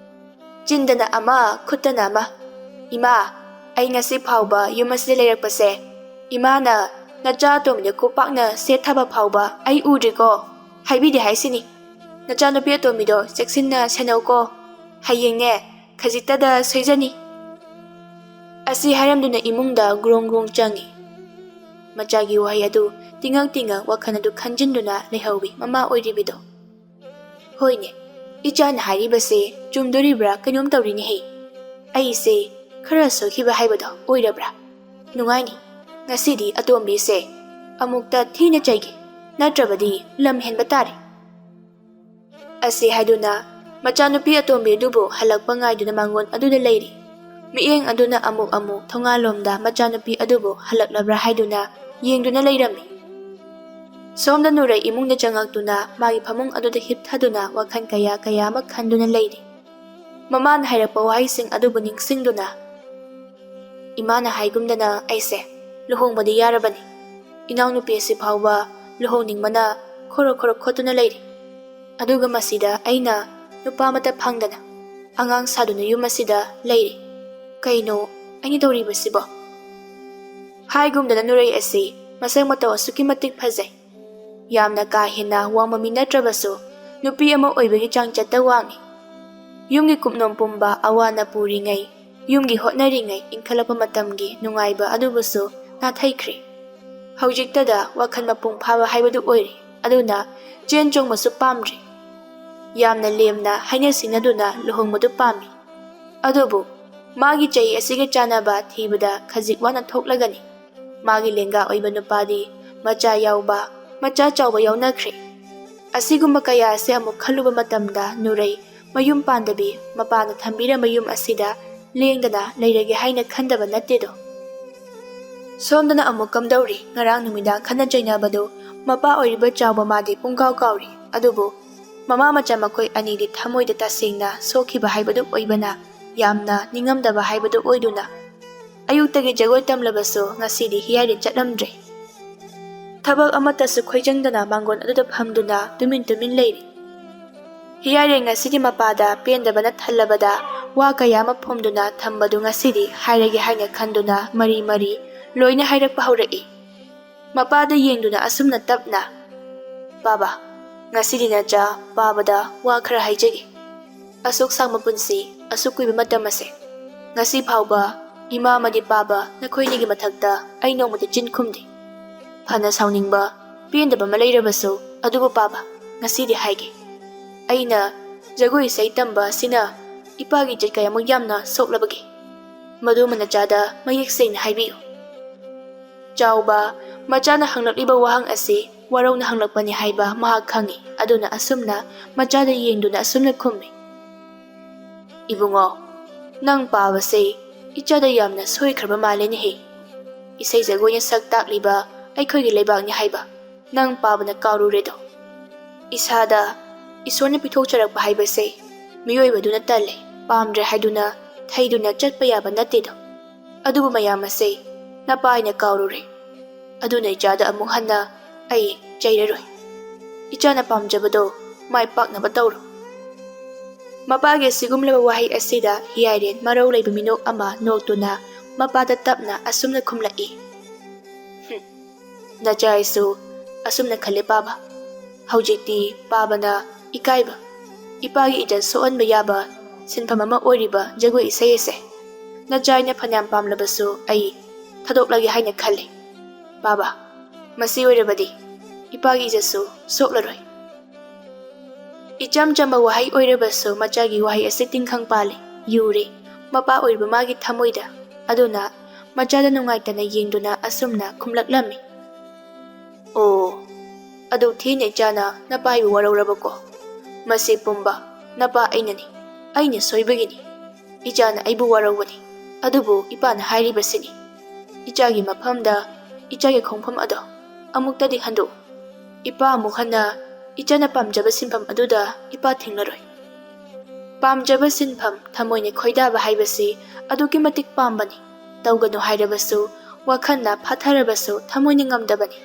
ꯆꯤꯟꯗꯅ ꯑꯃ, ꯈꯨꯠꯇꯅ ꯑꯃ꯫ ꯏꯃꯥ, ꯑꯩ ꯉꯁꯤ ꯐꯥꯎꯕ ꯌꯨꯝ ꯑꯁꯤꯗ ꯂꯩꯔꯛꯄꯁꯦ, ꯏꯃꯥꯅ ꯅꯆꯥ ꯑꯇꯣꯝꯕꯤꯗ ꯈꯨꯄꯥꯛꯅ ꯁꯦꯠ ꯊꯥꯕ ꯐꯥꯎꯕ ꯑꯩ ꯎꯗ꯭ꯔꯤꯀꯣ꯫ ꯍꯥꯏꯕꯤꯗꯦ ꯍꯥꯏꯁꯤꯅꯤ꯫ ꯅꯆꯥꯅꯨꯄꯤ ꯑꯇꯣꯝꯕꯤꯗꯣ ꯆꯦꯛꯁꯤꯟꯅ ꯁꯦꯟꯅꯧꯀꯣ꯫ ꯍꯌꯦꯡꯅꯦ, ꯈꯖꯤꯛꯇꯗ ꯁꯣꯏꯖꯅꯤ꯫ ꯑꯁꯤ ꯍꯥꯏꯔꯝꯗꯨꯅ ꯏꯃꯨꯡꯗ ꯒ꯭ꯔꯣꯡ ꯒ꯭ꯔꯣꯡ ꯆꯪꯏ꯫ ꯃꯆꯥꯒꯤ ꯋꯥꯍꯩ ꯑꯗꯨ ꯇꯤꯡꯉꯛ ꯇꯤꯡꯉꯛ ꯋꯥꯈꯜ ꯑꯗꯨ ꯈꯟꯖꯤꯟꯗꯨꯅ ꯂꯩꯍꯧꯏ ꯃꯃꯥ ꯑꯣꯏꯔꯤꯕꯤꯗꯣ꯫ ꯍꯣꯏꯅꯦ, "ꯏꯆꯥꯅ ꯍꯥꯏꯔꯤꯕꯁꯦ ꯆꯨꯝꯗꯣꯔꯤꯕ꯭ꯔꯥ ꯀꯩꯅꯣꯝ ꯇꯧꯔꯤꯅꯦꯍꯦ꯫ ꯑꯩꯁꯦ ꯈꯔ ꯁꯣꯏꯈꯤꯕ ꯍꯥꯏꯕꯗꯣ ꯑꯣꯏꯔꯕ꯭ꯔꯥ? ꯅꯨꯡꯉꯥꯏꯅꯤ, ꯉꯁꯤꯗꯤ ꯑꯇꯣꯝꯕꯤꯁꯦ ꯑꯃꯨꯛꯇ ꯊꯤꯅ ꯆꯩꯒꯦ, ꯅꯠꯇ꯭ꯔꯕꯗꯤ ꯂꯝ ꯍꯦꯟꯕ ꯇꯥꯔꯦ"꯫ ꯑꯁꯤ ꯍꯥꯏꯗꯨꯅ ꯃꯆꯥꯅꯨꯄꯤ ꯑꯇꯣꯝꯕꯤ ꯑꯗꯨꯕꯨ ꯍꯜꯂꯛꯄ ꯉꯥꯏꯗꯨꯅ ꯃꯥꯡꯒꯣꯟ ꯑꯗꯨꯗ ꯂꯩꯔꯤ꯫ ꯃꯤꯠꯌꯦꯡ ꯑꯗꯨꯅ ꯑꯃꯨꯛ ꯑꯃꯨꯛ ꯊꯣꯡꯒꯥꯜꯂꯣꯝꯗ ꯃꯆꯥꯅꯨꯄꯤ ꯑꯗꯨꯕꯨ ꯍꯜꯂꯛꯂꯕ꯭ꯔꯥ ꯍꯥꯏꯗꯨꯅ ꯌꯦꯡꯗꯨꯅ ꯂꯩꯔꯝꯃꯤ꯫ ꯁꯣꯝꯗ ꯅꯨꯔꯩ ꯏꯃꯨꯡꯗ ꯆꯪꯉꯛꯇꯨꯅ ꯃꯥꯒꯤ ꯐꯃꯨꯡ ꯑꯗꯨꯗ ꯍꯤꯞꯊꯗꯨꯅ ꯋꯥꯈꯜ ꯀꯌꯥ ꯀꯌꯥ ꯑꯃ ꯈꯟꯗꯨꯅ ꯂꯩꯔꯤ꯫ ꯃꯃꯥꯅ ꯍꯥꯏꯔꯛꯄ ꯋꯥꯍꯩꯁꯤꯡ ꯑꯗꯨꯕꯨ ꯅꯤꯡꯁꯤꯡꯗꯨꯅ, "ꯏꯃꯥꯅ ꯍꯥꯏꯒꯨꯝꯗꯅ ꯑꯩꯁꯦ ꯂꯨꯍꯣꯡꯕꯗꯤ ꯌꯥꯔꯕꯅꯤ꯫ ꯏꯅꯥꯎꯅꯨꯄꯤ ꯑꯁꯤ ꯐꯥꯎꯕ ꯂꯨꯍꯣꯡꯅꯤꯡꯕꯅ ꯈꯣꯔꯣ ꯈꯣꯔꯣ ꯈꯣꯠꯇꯨꯅ ꯂꯩꯔꯤ꯫ ꯑꯗꯨꯒ ꯃꯁꯤꯗ ꯑꯩꯅ ꯅꯨꯄꯥ ꯑꯃꯠꯇ ꯐꯪꯗꯅ ꯑꯉꯥꯡ ꯁꯥꯗꯨꯅ ꯌꯨꯝ ꯑꯁꯤꯗ ꯂꯩꯔꯤ꯫ ꯀꯩꯅꯣ ꯑꯩꯅ ꯇꯧꯔꯤꯕꯁꯤꯕꯣ?" ꯍꯥꯏꯒꯨꯝꯗꯅ ꯅꯨꯔꯩ ꯑꯁꯤ ꯃꯁꯛ ꯃꯇꯧ ꯑꯁꯨꯛꯀꯤ ꯃꯇꯤꯛ ꯐꯖꯩ꯫ ꯌꯥꯝꯅ ꯀꯥ ꯍꯦꯟꯅ ꯋꯥꯡꯕ ꯃꯤ ꯅꯠꯇ꯭ꯔꯕꯁꯨ ꯅꯨꯄꯤ ꯑꯃ ꯑꯣꯏꯕꯒꯤ ꯆꯥꯡꯆꯠꯇ ꯋꯥꯡꯏ꯫ ꯌꯨꯝꯒꯤ ꯀꯨꯞꯅꯣꯝ ꯄꯨꯝꯕ ꯑꯋꯥꯅ ꯄꯨꯔꯤꯉꯩ, ꯌꯨꯝꯒꯤ ꯍꯣꯠꯅꯔꯤꯉꯩ ꯏꯟꯈꯠꯂꯛꯄ ꯃꯇꯝꯒꯤ ꯅꯨꯡꯉꯥꯏꯕ ꯑꯗꯨꯕꯨꯁꯨ ꯅꯥꯊꯩꯈ꯭ꯔꯦ꯫ ꯍꯧꯖꯤꯛꯇꯗ ꯋꯥꯈꯜ ꯃꯄꯨꯡ ꯐꯥꯕ ꯍꯥꯏꯕꯗꯨ ꯑꯣꯏꯔꯦ꯫ ꯑꯗꯨꯅ ꯆꯦꯟ ꯆꯣꯡꯕꯁꯨ ꯄꯥꯝꯗ꯭ꯔꯦ꯫ ꯌꯥꯝꯅ ꯂꯦꯝꯅ ꯍꯥꯏꯅ ꯁꯤꯡꯅꯗꯨꯅ ꯂꯨꯍꯣꯡꯕꯗꯨ ꯄꯥꯝꯃꯤ꯫ ꯑꯗꯨꯕꯨ ꯃꯥꯒꯤ ꯆꯍꯤ ꯑꯁꯤꯒ ꯆꯥꯟꯅꯕ ꯊꯤꯕꯗ ꯈꯖꯤꯛ ꯋꯥꯅ ꯊꯣꯛꯂꯒꯅꯤ꯫ ꯃꯥꯒꯤ ꯂꯦꯡꯒꯥ ꯑꯣꯏꯕ ꯅꯨꯄꯥꯗꯤ ꯃꯆꯥ ꯌꯥꯎꯕ, ꯃꯆꯥ ꯆꯥꯎꯕ ꯌꯥꯎꯅꯈ꯭ꯔꯦ꯫ ꯑꯁꯤꯒꯨꯝꯕ ꯀꯌꯥ ꯑꯁꯤ ꯑꯃꯨꯛ ꯈꯜꯂꯨꯕ ꯃꯇꯝꯗ ꯅꯨꯔꯩ ꯃꯌꯨꯝ ꯄꯥꯟꯗꯕꯤ ꯃꯄꯥꯅ ꯊꯝꯕꯤꯔꯝꯕ ꯌꯨꯝ ꯑꯁꯤꯗ ꯂꯦꯡꯗꯅ ꯂꯩꯔꯒꯦ ꯍꯥꯏꯅ ꯈꯟꯗꯕ ꯅꯠꯇꯦꯗꯣ꯫ ꯁꯣꯝꯗꯅ ꯑꯃꯨꯛ ꯀꯝꯗꯧꯔꯤ? ꯉꯔꯥꯡ ꯅꯨꯃꯤꯗꯥꯡ ꯈꯠꯅ ꯆꯩꯅꯕꯗꯨ ꯃꯄꯥ ꯑꯣꯏꯔꯤꯕ ꯆꯥꯎꯕ ꯃꯥꯗꯤ ꯄꯨꯡꯀꯥꯎ ꯀꯥꯎꯔꯤ꯫ ꯑꯗꯨꯕꯨ ꯃꯃꯥ ꯃꯆꯥ ꯃꯈꯣꯏ ꯑꯅꯤꯗꯤ ꯊꯃꯣꯏꯗ ꯇꯁꯦꯡꯅ ꯁꯣꯛꯈꯤꯕ ꯍꯥꯏꯕꯗꯨ ꯑꯣꯏꯕꯅ, ꯌꯥꯝꯅ ꯅꯤꯡꯉꯝꯗꯕ ꯍꯥꯏꯕꯗꯨ ꯑꯣꯏꯗꯨꯅ, ꯑꯌꯨꯛꯇꯒꯤ ꯖꯒꯣꯏ ꯇꯝꯂꯕꯁꯨ ꯉꯁꯤꯗꯤ ꯍꯤꯌꯥꯏꯔꯦ ꯆꯠꯂꯝꯗ꯭ꯔꯦ꯫ ꯊꯕꯛ ꯑꯃꯠꯇꯁꯨ ꯈꯣꯏꯖꯪꯗꯅ ꯃꯥꯡꯒꯣꯟ ꯑꯗꯨꯗ ꯐꯝꯗꯨꯅ ꯇꯨꯃꯤꯟ ꯇꯨꯃꯤꯟ ꯂꯩꯔꯤ꯫ ꯍꯤꯌꯥꯏꯔꯦ ꯉꯁꯤꯗꯤ ꯃꯄꯥꯗ ꯄꯦꯟꯗꯕꯅ ꯊꯜꯂꯕꯗ ꯋꯥ ꯀꯌꯥ ꯑꯃ ꯐꯣꯝꯗꯨꯅ ꯊꯝꯕꯗꯨ ꯉꯁꯤꯗꯤ ꯍꯥꯏꯔꯒꯦ ꯍꯥꯏꯅ ꯈꯟꯗꯨꯅ ꯃꯔꯤ ꯃꯔꯤ ꯂꯣꯏꯅ ꯍꯥꯏꯔꯛꯄ ꯍꯧꯔꯛꯏ꯫ ꯃꯄꯥꯗ ꯌꯦꯡꯗꯨꯅ ꯑꯁꯨꯝꯅ ꯇꯞꯅ, "ꯄꯥꯕ, ꯉꯁꯤꯗꯤ ꯅꯆꯥ ꯄꯥꯕꯗ ꯋꯥ ꯈꯔ ꯍꯥꯏꯖꯒꯦ꯫ ꯑꯁꯨꯛ ꯁꯥꯡꯕ ꯄꯨꯟꯁꯤ, ꯑꯁꯨꯛ ꯀꯨꯏꯕ ꯃꯇꯝ ꯑꯁꯦ, ꯉꯁꯤ ꯐꯥꯎꯕ ꯏꯃꯥ ꯑꯃꯗꯤ ꯄꯥꯕ ꯅꯈꯣꯏꯅꯤꯒꯤ ꯃꯊꯛꯇ ꯑꯩ ꯅꯣꯡꯃꯇ ꯆꯤꯟ ꯈꯨꯝꯗꯦ꯫ ꯐꯅ ꯁꯥꯎꯅꯤꯡꯕ, ꯄꯦꯟꯗꯕ ꯑꯃ ꯂꯩꯔꯕꯁꯨ, ꯑꯗꯨꯕꯨ ꯄꯥꯕ, ꯉꯁꯤꯗꯤ ꯍꯥꯏꯒꯦ꯫ ꯑꯩꯅ ꯖꯒꯣꯏ ꯏꯁꯩ ꯇꯝꯕ ꯑꯁꯤꯅ ꯏꯄꯥꯒꯤ ꯏꯖꯠ ꯀꯌꯥꯃꯨꯛ ꯌꯥꯝꯅ ꯁꯣꯛꯂꯕꯒꯦ? ꯃꯗꯨꯃ ꯅꯆꯥꯗ ꯃꯌꯦꯛ ꯁꯦꯡꯅ ꯍꯥꯏꯕꯤꯌꯨ꯫ ꯆꯥꯎꯕ, ꯃꯆꯥꯅ ꯍꯪꯂꯛꯂꯤꯕ ꯋꯥꯍꯪ ꯑꯁꯤ ꯋꯥꯔꯧꯅ ꯍꯪꯂꯛꯄꯅꯤ ꯍꯥꯏꯕ ꯃꯍꯥꯛ ꯈꯪꯏ꯫ ꯑꯗꯨꯅ ꯑꯁꯨꯝꯅ ꯃꯆꯥꯗ ꯌꯦꯡꯗꯨꯅ ꯑꯁꯨꯝꯅ ꯈꯨꯝꯃꯤ, "ꯏꯕꯨꯡꯉꯣ, ꯅꯪ ꯄꯥꯕꯁꯦ ꯏꯆꯥꯗ ꯌꯥꯝꯅ ꯁꯣꯏꯈ꯭ꯔꯕ ꯃꯥꯜꯂꯦꯅꯦꯍꯦ꯫ ꯏꯁꯩ ꯖꯒꯣꯏꯅ ꯁꯛ ꯇꯥꯛꯂꯤꯕ ꯑꯩꯈꯣꯏꯒꯤ ꯂꯩꯕꯥꯛꯅꯤ ꯍꯥꯏꯕ ꯅꯪ ꯄꯥꯕꯅ ꯀꯥꯎꯔꯨꯔꯦꯗꯣ꯫ ꯏꯁꯥꯗ ꯏꯁꯣꯔꯅ ꯄꯤꯊꯣꯛꯆꯔꯛꯄ ꯍꯥꯏꯕꯁꯦ ꯃꯤꯑꯣꯏꯕꯗꯨꯅ ꯇꯜꯂꯦ, ꯄꯥꯝꯗ꯭ꯔꯦ ꯍꯥꯏꯗꯨꯅ ꯊꯩꯗꯨꯅ ꯆꯠꯄ ꯌꯥꯕ ꯅꯠꯇꯦꯗꯣ꯫ ꯑꯗꯨꯕꯨ ꯃꯌꯥꯝ ꯑꯁꯦ ꯅꯄꯥ ꯑꯩꯅ ꯀꯥꯎꯔꯨꯔꯦ꯫ ꯑꯗꯨꯅ ꯏꯆꯥꯗ ꯑꯃꯨꯛ ꯍꯟꯅ ꯑꯩ ꯆꯩꯔꯔꯣꯏ꯫ ꯏꯆꯥꯅ ꯄꯥꯝꯖꯕꯗꯣ ꯃꯥꯏ ꯄꯥꯛꯅꯕ ꯇꯧꯔꯣ꯫" ꯃꯄꯥꯒꯤ ꯑꯁꯤꯒꯨꯝꯂꯕ ꯋꯥꯍꯩ ꯑꯁꯤꯗ ꯍꯤꯌꯥꯏꯔꯦꯟ ꯃꯔꯧ ꯂꯩꯕ ꯃꯤꯅꯣꯛ ꯑꯃ ꯅꯣꯛꯇꯨꯅ ꯃꯄꯥꯗ ꯇꯞꯅ ꯑꯁꯨꯝꯅ ꯈꯨꯝꯂꯛꯏ, "ꯍꯨꯝ, ꯅꯆꯥ ꯑꯩꯁꯨ ꯑꯁꯨꯝꯅ ꯈꯜꯂꯦ ꯄꯥꯕ꯫ ꯍꯧꯖꯤꯛꯇꯤ ꯄꯥꯕꯅ ꯏꯀꯥꯏꯕ, ꯏꯄꯥꯒꯤ ꯏꯖꯠ ꯁꯣꯛꯍꯟꯕ ꯌꯥꯕ ꯁꯤꯟꯐꯝ ꯑꯃ ꯑꯣꯏꯔꯤꯕ ꯖꯒꯣꯏ ꯏꯁꯩ ꯑꯁꯦ ꯅꯆꯥ ꯑꯩꯅ ꯐꯅꯌꯥꯝ ꯄꯥꯝꯂꯕꯁꯨ ꯑꯩ ꯊꯥꯗꯣꯛꯂꯒꯦ ꯍꯥꯏꯅ ꯈꯜꯂꯦ꯫ ꯄꯥꯕ, ꯃꯁꯤ ꯑꯣꯏꯔꯕꯗꯤ ꯏꯄꯥꯒꯤ ꯏꯖꯠꯁꯨ ꯁꯣꯛꯂꯔꯣꯏ꯫" ꯏꯆꯝ ꯆꯝꯕ ꯋꯥꯍꯩ ꯑꯣꯏꯔꯕꯁꯨ ꯃꯆꯥꯒꯤ ꯋꯥꯍꯩ ꯑꯁꯤ ꯇꯤꯡꯈꯪ ꯄꯥꯜꯂꯤ, ꯌꯨꯔꯤ꯫ ꯃꯄꯥ ꯑꯣꯏꯔꯤꯕ ꯃꯥꯒꯤ ꯊꯃꯣꯏꯗ꯫ ꯑꯗꯨꯅ ꯃꯆꯥꯗ ꯅꯨꯡꯉꯥꯏꯇꯅ ꯌꯦꯡꯗꯨꯅ ꯑꯁꯨꯝꯅ ꯈꯨꯝꯂꯛꯂꯝꯃꯤ, "ꯑꯣ, ꯑꯗꯨ ꯊꯤꯅ ꯏꯆꯥꯅ ꯅꯄꯥ ꯑꯩꯕꯨ ꯋꯥꯔꯧꯔꯕꯀꯣ? ꯃꯁꯤ ꯄꯨꯝꯕ ꯅꯄꯥ ꯑꯩꯅꯅꯤ, ꯑꯩꯅ ꯁꯣꯏꯕꯒꯤꯅꯤ꯫ ꯏꯆꯥꯅ ꯑꯩꯕꯨ ꯋꯥꯔꯧꯕꯅꯤ꯫ ꯑꯗꯨꯕꯨ ꯏꯄꯥꯅ ꯍꯥꯏꯔꯤꯕꯁꯤꯅꯤ, ꯏꯆꯥꯒꯤ ꯃꯐꯝꯗ ꯏꯆꯥꯒꯤ ꯈꯣꯡꯐꯝ ꯑꯗꯣ ꯑꯃꯨꯛꯇꯗꯤ ꯍꯟꯗꯣꯛꯎ꯫ ꯏꯄꯥ ꯑꯃꯨꯛ ꯍꯟꯅ ꯏꯆꯥꯅ ꯄꯥꯝꯖꯕ ꯁꯤꯟꯐꯝ ꯑꯗꯨꯗ ꯏꯄꯥ ꯊꯤꯡꯂꯔꯣꯏ꯫" ꯄꯥꯝꯖꯕ ꯁꯤꯟꯐꯝ, ꯊꯃꯣꯏꯅ ꯈꯣꯏꯗꯥꯕ ꯍꯥꯏꯕꯁꯤ ꯑꯗꯨꯛꯀꯤ ꯃꯇꯤꯛ ꯄꯥꯝꯕꯅꯤ꯫ ꯇꯧꯒꯅꯨ ꯍꯥꯏꯔꯕꯁꯨ, ꯋꯥꯈꯜꯅ ꯐꯥꯊꯔꯕꯁꯨ ꯊꯃꯣꯏꯅ ꯉꯝꯗꯕꯅꯤ꯫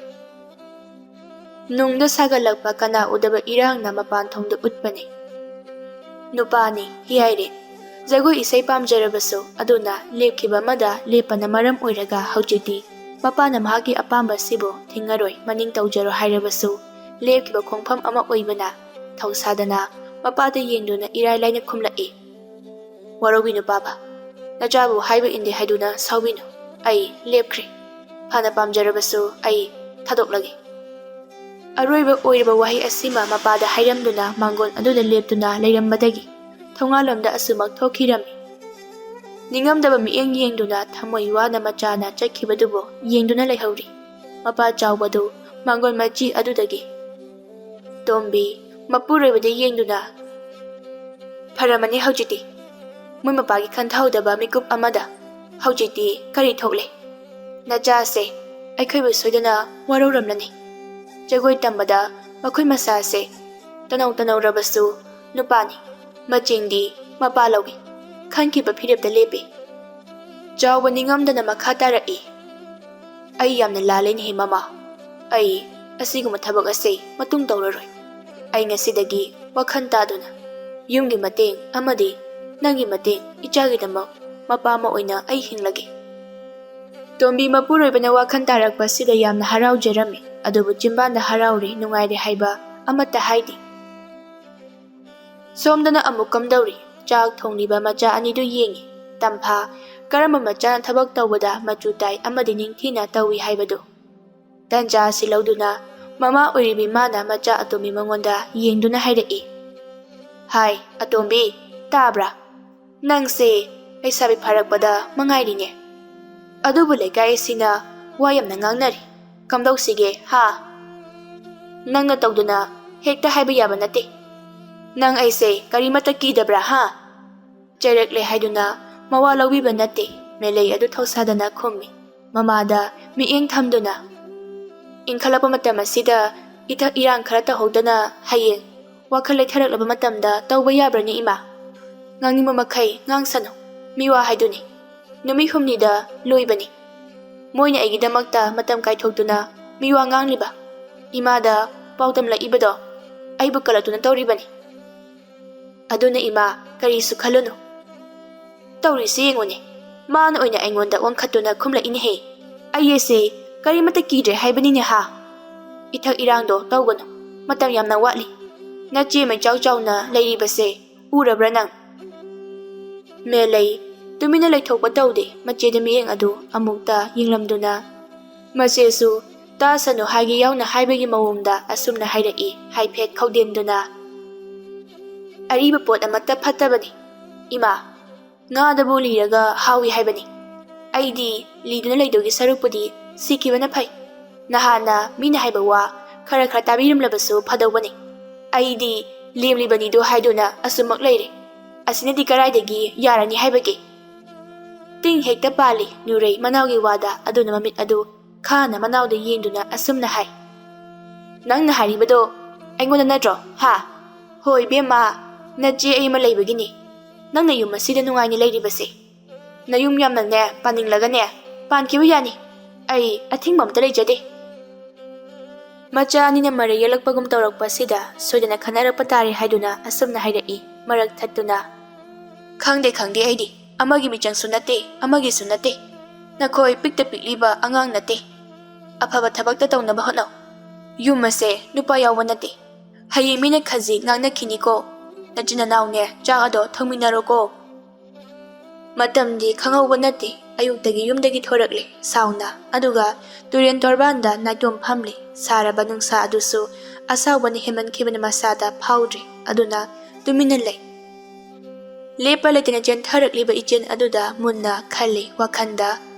ꯅꯨꯡꯗ ꯁꯥꯒꯠꯂꯛꯄ ꯀꯅꯥ ꯎꯗꯕ ꯏꯔꯥꯡꯅ ꯃꯄꯥꯟ ꯊꯣꯡꯗ ꯎꯠꯄꯅꯤ꯫ ꯅꯨꯄꯥꯅꯤ, ꯍꯤꯌꯥꯏꯔꯦ꯫ ꯖꯒꯣꯏ ꯏꯁꯩ ꯄꯥꯝꯖꯔꯕꯁꯨ, ꯑꯗꯨꯅ ꯂꯦꯞꯈꯤꯕ ꯑꯃꯗ ꯂꯦꯞꯄꯅ ꯃꯔꯝ ꯑꯣꯏꯔꯒ ꯍꯧꯖꯤꯛꯇꯤ ꯃꯄꯥꯅ ꯃꯍꯥꯛꯀꯤ ꯑꯄꯥꯝꯕ ꯑꯁꯤꯕꯨ ꯊꯤꯡꯉꯔꯣꯏ, ꯃꯅꯤꯡ ꯇꯧꯖꯔꯣ ꯍꯥꯏꯔꯕꯁꯨ, ꯂꯦꯞꯈꯤꯕ ꯈꯣꯡꯐꯝ ꯑꯃ ꯑꯣꯏꯕꯅ ꯊꯧꯁꯥꯗꯅ ꯃꯄꯥꯗ ꯌꯦꯡꯗꯨꯅ ꯏꯔꯥꯏ ꯂꯥꯏꯅ ꯈꯨꯝꯂꯛꯏ, "ꯋꯥꯔꯧꯕꯤꯅꯨ ꯄꯥꯕ, ꯅꯆꯥꯕꯨ ꯍꯥꯏꯕ ꯏꯟꯗꯦ ꯍꯥꯏꯗꯨꯅ ꯁꯥꯎꯕꯤꯅꯨ꯫ ꯑꯩ ꯂꯦꯞꯈ꯭ꯔꯦ꯫ ꯐꯅ ꯄꯥꯝꯖꯔꯕꯁꯨ ꯑꯩ ꯊꯥꯗꯣꯛꯂꯒꯦ꯫" ꯑꯔꯣꯏꯕ ꯑꯣꯏꯔꯕ ꯋꯥꯍꯩ ꯑꯁꯤꯃ ꯃꯄꯥꯗ ꯍꯥꯏꯔꯝꯗꯨꯅ ꯃꯥꯡꯒꯣꯟ ꯑꯗꯨꯗ ꯂꯦꯞꯇꯨꯅ ꯂꯩꯔꯝꯕꯗꯒꯤ ꯊꯣꯡꯒꯥꯜꯂꯣꯝꯗ ꯑꯁꯨꯃꯛ ꯊꯣꯛꯈꯤꯔꯝꯃꯤ꯫ ꯅꯤꯡꯉꯝꯗꯕ ꯃꯤꯠꯌꯦꯡ ꯌꯦꯡꯗꯨꯅ ꯊꯃꯣꯏ ꯋꯥꯅ ꯃꯆꯥꯅ ꯆꯠꯈꯤꯕꯗꯨꯕꯨ ꯌꯦꯡꯗꯨꯅ ꯂꯩꯍꯧꯔꯤ ꯃꯄꯥ ꯆꯥꯎꯕꯗꯨ ꯃꯥꯡꯒꯣꯟ ꯃꯆꯤ ꯑꯗꯨꯗꯒꯤ꯫ ꯇꯣꯝꯕꯤ ꯃꯄꯨꯔꯣꯏꯕꯗ ꯌꯦꯡꯗꯨꯅ, "ꯐꯔꯝꯃꯅꯤ ꯍꯧꯖꯤꯛꯇꯤ꯫ ꯃꯣꯏ ꯃꯄꯥꯒꯤ ꯈꯟꯊꯍꯧꯗꯕ ꯃꯤꯀꯨꯞ ꯑꯃꯗ ꯍꯧꯖꯤꯛꯇꯤ ꯀꯔꯤ ꯊꯣꯛꯂꯦ? ꯅꯆꯥꯁꯦ ꯑꯩꯈꯣꯏꯕꯨ ꯁꯣꯏꯗꯅ ꯋꯥꯔꯧꯔꯝꯂꯅꯤ꯫ ꯖꯒꯣꯏ ꯇꯝꯕꯗ ꯃꯈꯣꯏ ꯃꯁꯥꯁꯦ ꯇꯅꯧ ꯇꯅꯧꯔꯕꯁꯨ ꯅꯨꯄꯥꯅꯤ꯫ ꯃꯆꯤꯡꯗꯤ ꯃꯄꯥ ꯂꯧꯏ꯫ ꯈꯟꯈꯤꯕ ꯐꯤꯔꯦꯞꯇ ꯂꯦꯞꯄꯤ꯫" ꯆꯥꯎꯕ ꯅꯤꯡꯉꯝꯗꯅ ꯃꯈꯥ ꯇꯥꯔꯛꯏ, "ꯑꯩ ꯌꯥꯝꯅ ꯂꯥꯜꯂꯦꯅꯦꯍꯦ ꯃꯃꯥ꯫ ꯑꯩ ꯑꯁꯤꯒꯨꯝꯕ ꯊꯕꯛ ꯑꯁꯦ ꯃꯇꯨꯡ ꯇꯧꯔꯔꯣꯏ꯫ ꯑꯩ ꯉꯁꯤꯗꯒꯤ ꯋꯥꯈꯜ ꯇꯥꯗꯨꯅ ꯌꯨꯝꯒꯤ ꯃꯇꯦꯡ ꯑꯃꯗꯤ ꯅꯪꯒꯤ ꯃꯇꯦꯡ ꯏꯆꯥꯒꯤꯗꯃꯛ ꯃꯄꯥ ꯑꯃ ꯑꯣꯏꯅ ꯑꯩ ꯍꯤꯡꯂꯒꯦ꯫" ꯇꯣꯝꯕꯤ ꯃꯄꯨꯔꯣꯏꯕꯅ ꯋꯥꯈꯜ ꯇꯥꯔꯛꯄꯁꯤꯗ ꯌꯥꯝꯅ ꯍꯔꯥꯎꯖꯔꯝꯃꯤ, ꯑꯗꯨꯕꯨ ꯆꯤꯝꯕꯥꯟꯗ ꯍꯔꯥꯎꯔꯦ ꯅꯨꯡꯉꯥꯏꯔꯦ ꯍꯥꯏꯕ ꯑꯃꯠꯇ ꯍꯥꯏꯗꯦ꯫ ꯁꯣꯝꯗꯅ ꯑꯃꯨꯛ ꯀꯝꯗꯧꯔꯤ? ꯆꯥꯛ ꯊꯣꯡꯂꯤꯕ ꯃꯆꯥ ꯑꯅꯤꯗꯨ ꯌꯦꯡꯉꯤ꯫ ꯇꯝꯐꯥ ꯀꯔꯝꯕ ꯃꯆꯥꯅ ꯊꯕꯛ ꯇꯧꯕꯗ ꯃꯆꯨ ꯇꯥꯏ ꯑꯃꯗꯤ ꯅꯤꯡꯊꯤꯅ ꯇꯧꯏ ꯍꯥꯏꯕꯗꯨ꯫ ꯇꯟꯖꯥ ꯑꯁꯤ ꯂꯧꯗꯨꯅ ꯃꯃꯥ ꯑꯣꯏꯔꯤꯕꯤ ꯃꯥꯅ ꯃꯆꯥ ꯑꯇꯣꯝꯕꯤ ꯃꯉꯣꯟꯗ ꯌꯦꯡꯗꯨꯅ ꯍꯥꯏꯔꯛꯏ, "ꯍꯥꯏ, ꯑꯇꯣꯝꯕꯤ, ꯇꯥꯕ꯭ꯔꯥ? ꯅꯪꯁꯦ ꯂꯩꯁꯥꯕꯤ ꯐꯥꯔꯛꯄꯗ ꯃꯉꯥꯏꯔꯤꯅꯦ꯫ ꯑꯗꯨꯕꯨ ꯂꯩꯀꯥꯏ ꯑꯁꯤꯅ ꯋꯥ ꯌꯥꯝꯅ ꯉꯥꯡꯅꯔꯤ꯫ ꯀꯝꯗꯧꯁꯤꯒꯦ, ꯍꯥ? ꯅꯪꯅ ꯇꯧꯗꯨꯅ ꯍꯦꯛꯇ ꯍꯥꯏꯕ ꯌꯥꯕ ꯅꯠꯇꯦ꯫ ꯅꯪ ꯑꯩꯁꯦ ꯀꯔꯤꯃꯠꯇ ꯀꯤꯗꯕ꯭ꯔꯥ, ꯍꯥ?" ꯆꯩꯔꯛꯂꯦ ꯍꯥꯏꯗꯨꯅ ꯃꯋꯥ ꯂꯧꯕꯤꯕ ꯅꯠꯇꯦ꯫ ꯃꯦꯂꯩ ꯑꯗꯨ ꯊꯧꯁꯥꯗꯅ ꯈꯨꯝꯃꯤ꯫ ꯃꯃꯥꯗ ꯃꯤꯠꯌꯦꯡ ꯊꯝꯗꯨꯅ, "ꯏꯟꯈꯠꯂꯛꯄ ꯃꯇꯝ ꯑꯁꯤꯗ ꯏꯊꯛ ꯏꯔꯥꯡ ꯈꯔ ꯇꯧꯍꯧꯗꯅ ꯍꯌꯦꯡ ꯋꯥꯈꯜ ꯂꯩꯊꯔꯛꯂꯕ ꯃꯇꯝꯗ ꯇꯧꯕ ꯌꯥꯕ꯭ꯔꯅꯦ ꯏꯃꯥ? ꯉꯥꯡꯅꯤꯡꯕ ꯃꯈꯩ ꯉꯥꯡꯁꯅꯨ꯫ ꯃꯤꯋꯥ ꯍꯥꯏꯗꯨꯅꯤ꯫ ꯅꯨꯃꯤꯠ ꯍꯨꯝꯅꯤꯗ ꯂꯣꯏꯕꯅꯤ꯫ ꯃꯣꯏꯅ ꯑꯩꯒꯤꯗꯃꯛꯇ ꯃꯇꯝ ꯀꯥꯏꯊꯣꯛꯇꯨꯅ ꯃꯤꯋꯥ ꯉꯥꯡꯂꯤꯕ꯫ ꯏꯃꯥꯗ ꯄꯥꯎ ꯇꯝꯂꯛꯏꯕꯗꯣ ꯑꯩꯕꯨ ꯀꯂꯛꯇꯨꯅ ꯇꯧꯔꯤꯕꯅꯤ꯫ ꯑꯗꯨꯅ ꯏꯃꯥ, ꯀꯔꯤꯁꯨ ꯈꯜꯂꯨꯅꯨ꯫ ꯇꯧꯔꯤꯁꯤ ꯌꯦꯡꯉꯨꯅꯦ, ꯃꯥꯅ ꯑꯣꯏꯅ ꯑꯩꯉꯣꯟꯗ ꯋꯥꯡꯈꯠꯇꯨꯅ ꯈꯨꯝꯂꯛꯏꯅꯦꯍꯦ꯫ ꯑꯩ ꯑꯁꯦ ꯀꯔꯤꯃꯠꯇ ꯀꯤꯗ꯭ꯔꯦ ꯍꯥꯏꯕꯅꯤꯅꯦ ꯍꯥ? ꯏꯊꯛ ꯏꯔꯥꯡꯗꯣ ꯇꯧꯒꯅꯨ, ꯃꯇꯝ ꯌꯥꯝꯅ ꯋꯥꯠꯂꯤ꯫ ꯅꯆꯦ ꯃꯩꯆꯥꯎ ꯆꯥꯎꯅ ꯂꯩꯔꯤꯕꯁꯦ ꯎꯔꯕ꯭ꯔꯥ ꯅꯪ?" ꯃꯦꯂꯩ ꯇꯨꯃꯤꯟꯅ ꯂꯩꯊꯣꯛꯄ ꯇꯧꯗꯦ, ꯃꯆꯦꯗ ꯃꯤꯠꯌꯦꯡ ꯑꯗꯨ ꯑꯃꯨꯛꯇ ꯌꯦꯡꯂꯝꯗꯨꯅ꯫ ꯃꯆꯦꯁꯨ ꯇꯥꯁꯅꯨ ꯍꯥꯏꯒꯦ ꯌꯥꯎꯅ ꯍꯥꯏꯕꯒꯤ ꯃꯑꯣꯡꯗ ꯑꯁꯨꯝꯅ ꯍꯥꯏꯔꯛꯏ, ꯍꯥꯏꯐꯦꯠ ꯈꯧꯗꯦꯝꯗꯨꯅ꯫ "ꯑꯔꯤꯕ ꯄꯣꯠ ꯑꯃꯠꯇ ꯐꯠꯇꯕꯅꯤ, ꯏꯃꯥ꯫ ꯉꯥꯗꯕꯨ ꯂꯤꯔꯒ ꯍꯥꯎꯏ ꯍꯥꯏꯕꯅꯤ꯫ ꯑꯩꯗꯤ ꯂꯤꯗꯨꯅ ꯂꯩꯗꯧꯒꯤ ꯁꯔꯨꯛꯄꯨꯗꯤ ꯁꯤꯈꯤꯕꯅ ꯐꯩ꯫ ꯅꯍꯥꯟꯅ ꯃꯤꯅ ꯍꯥꯏꯕ ꯋꯥ ꯈꯔ ꯈꯔ ꯇꯥꯕꯤꯔꯝꯂꯕꯁꯨ ꯐꯗꯧꯕꯅꯤ꯫ ꯑꯩꯗꯤ ꯂꯦꯝꯂꯤꯕꯅꯤꯗꯣ ꯍꯥꯏꯗꯨꯅ ꯑꯁꯨꯝꯃꯛ ꯂꯩꯔꯦ꯫ ꯑꯁꯤꯅꯗꯤ ꯀꯔꯥꯏꯗꯒꯤ ꯌꯥꯔꯅꯤ ꯍꯥꯏꯕꯒꯦ?" ꯇꯤꯡ ꯍꯦꯛꯇ ꯄꯥꯜꯂꯤ ꯅꯨꯔꯩ ꯃꯅꯥꯎꯒꯤ ꯋꯥꯗ꯫ ꯑꯗꯨꯅ ꯃꯃꯤꯠ ꯑꯗꯨ ꯈꯥꯅ ꯃꯅꯥꯎꯗ ꯌꯦꯡꯗꯨꯅ ꯑꯁꯨꯝꯅ ꯍꯥꯏ, "ꯅꯪꯅ ꯍꯥꯏꯔꯤꯕꯗꯣ ꯑꯩꯉꯣꯟꯗ ꯅꯠꯇ꯭ꯔꯣ, ꯍꯥ? ꯍꯣꯏ ꯏꯕꯦꯝꯃ, ꯅꯆꯦ ꯑꯩ ꯑꯃ ꯂꯩꯕꯒꯤꯅꯤ ꯅꯪꯅ ꯌꯨꯝ ꯑꯁꯤꯗ ꯅꯨꯡꯉꯥꯏꯅ ꯂꯩꯔꯤꯕꯁꯦ꯫ ꯅꯌꯨꯝ ꯌꯥꯝꯅꯅꯦ ꯄꯥꯅꯤꯡꯂꯒꯅꯦ ꯄꯥꯟꯈꯤꯕ ꯌꯥꯅꯤ꯫ ꯑꯩ ꯑꯊꯤꯡꯕ ꯑꯝꯇ ꯂꯩꯖꯗꯦ꯫" ꯃꯆꯥ ꯑꯅꯤꯅ ꯃꯔꯩ ꯌꯦꯜꯂꯛꯄꯒꯨꯝ ꯇꯧꯔꯛꯄ ꯑꯁꯤꯗ ꯁꯣꯏꯗꯅ ꯈꯠꯅꯔꯛꯄ ꯇꯥꯔꯦ ꯍꯥꯏꯗꯨꯅ ꯑꯁꯨꯝꯅ ꯍꯥꯏꯔꯛꯏ, ꯃꯔꯛ ꯊꯠꯇꯨꯅ, "ꯈꯪꯗꯦ, ꯈꯪꯗꯦ, ꯑꯩꯗꯤ ꯑꯃꯒꯤ ꯃꯤꯆꯪꯁꯨ ꯅꯠꯇꯦ, ꯑꯃꯒꯤꯁꯨ ꯅꯠꯇꯦ꯫ ꯅꯈꯣꯏ ꯄꯤꯛꯇ ꯄꯤꯛꯂꯤꯕ ꯑꯉꯥꯡ ꯅꯠꯇꯦ꯫ ꯑꯐꯕ ꯊꯕꯛꯇ ꯇꯧꯅꯕ ꯍꯣꯠꯅꯧ꯫ ꯌꯨꯝ ꯑꯁꯦ ꯅꯨꯄꯥ ꯌꯥꯎꯕ ꯅꯠꯇꯦ꯫ ꯍꯌꯦꯡ ꯃꯤꯅ ꯈꯖꯤꯛ ꯉꯥꯡꯅꯈꯤꯅꯤꯀꯣ꯫ ꯅꯆꯤꯟ ꯅꯅꯥꯎꯅꯦ ꯆꯥꯛ ꯑꯗꯣ ꯊꯣꯡꯃꯤꯟꯅꯔꯣꯀꯣ꯫" ꯃꯇꯝꯗꯤ ꯈꯪꯍꯧꯕ ꯅꯠꯇꯦ꯫ ꯑꯌꯨꯛꯇꯒꯤ ꯌꯨꯝꯗꯒꯤ ꯊꯣꯔꯛꯂꯦ ꯁꯥꯎꯅ, ꯑꯗꯨꯒ ꯇꯨꯔꯦꯟ ꯇꯣꯔꯕꯥꯟꯗ ꯅꯥꯏꯇꯣꯝ ꯐꯝꯂꯦ꯫ ꯁꯥꯔꯕ ꯅꯨꯡꯁꯥ ꯑꯗꯨꯁꯨ ꯑꯁꯥꯎꯕꯅ ꯍꯦꯟꯃꯟꯈꯤꯕꯅ ꯃꯁꯥꯗ ꯐꯥꯎꯗ꯭ꯔꯦ꯫ ꯑꯗꯨꯅ ꯇꯨꯃꯤꯟꯅ ꯂꯩ꯫ ꯂꯦꯞꯄ ꯂꯩꯇꯅ ꯆꯦꯟꯊꯔꯛꯂꯤꯕ ꯏꯆꯦꯜ ꯑꯗꯨꯗ ꯃꯨꯟꯅ ꯈꯜꯂꯤ ꯋꯥꯈꯜꯗ꯫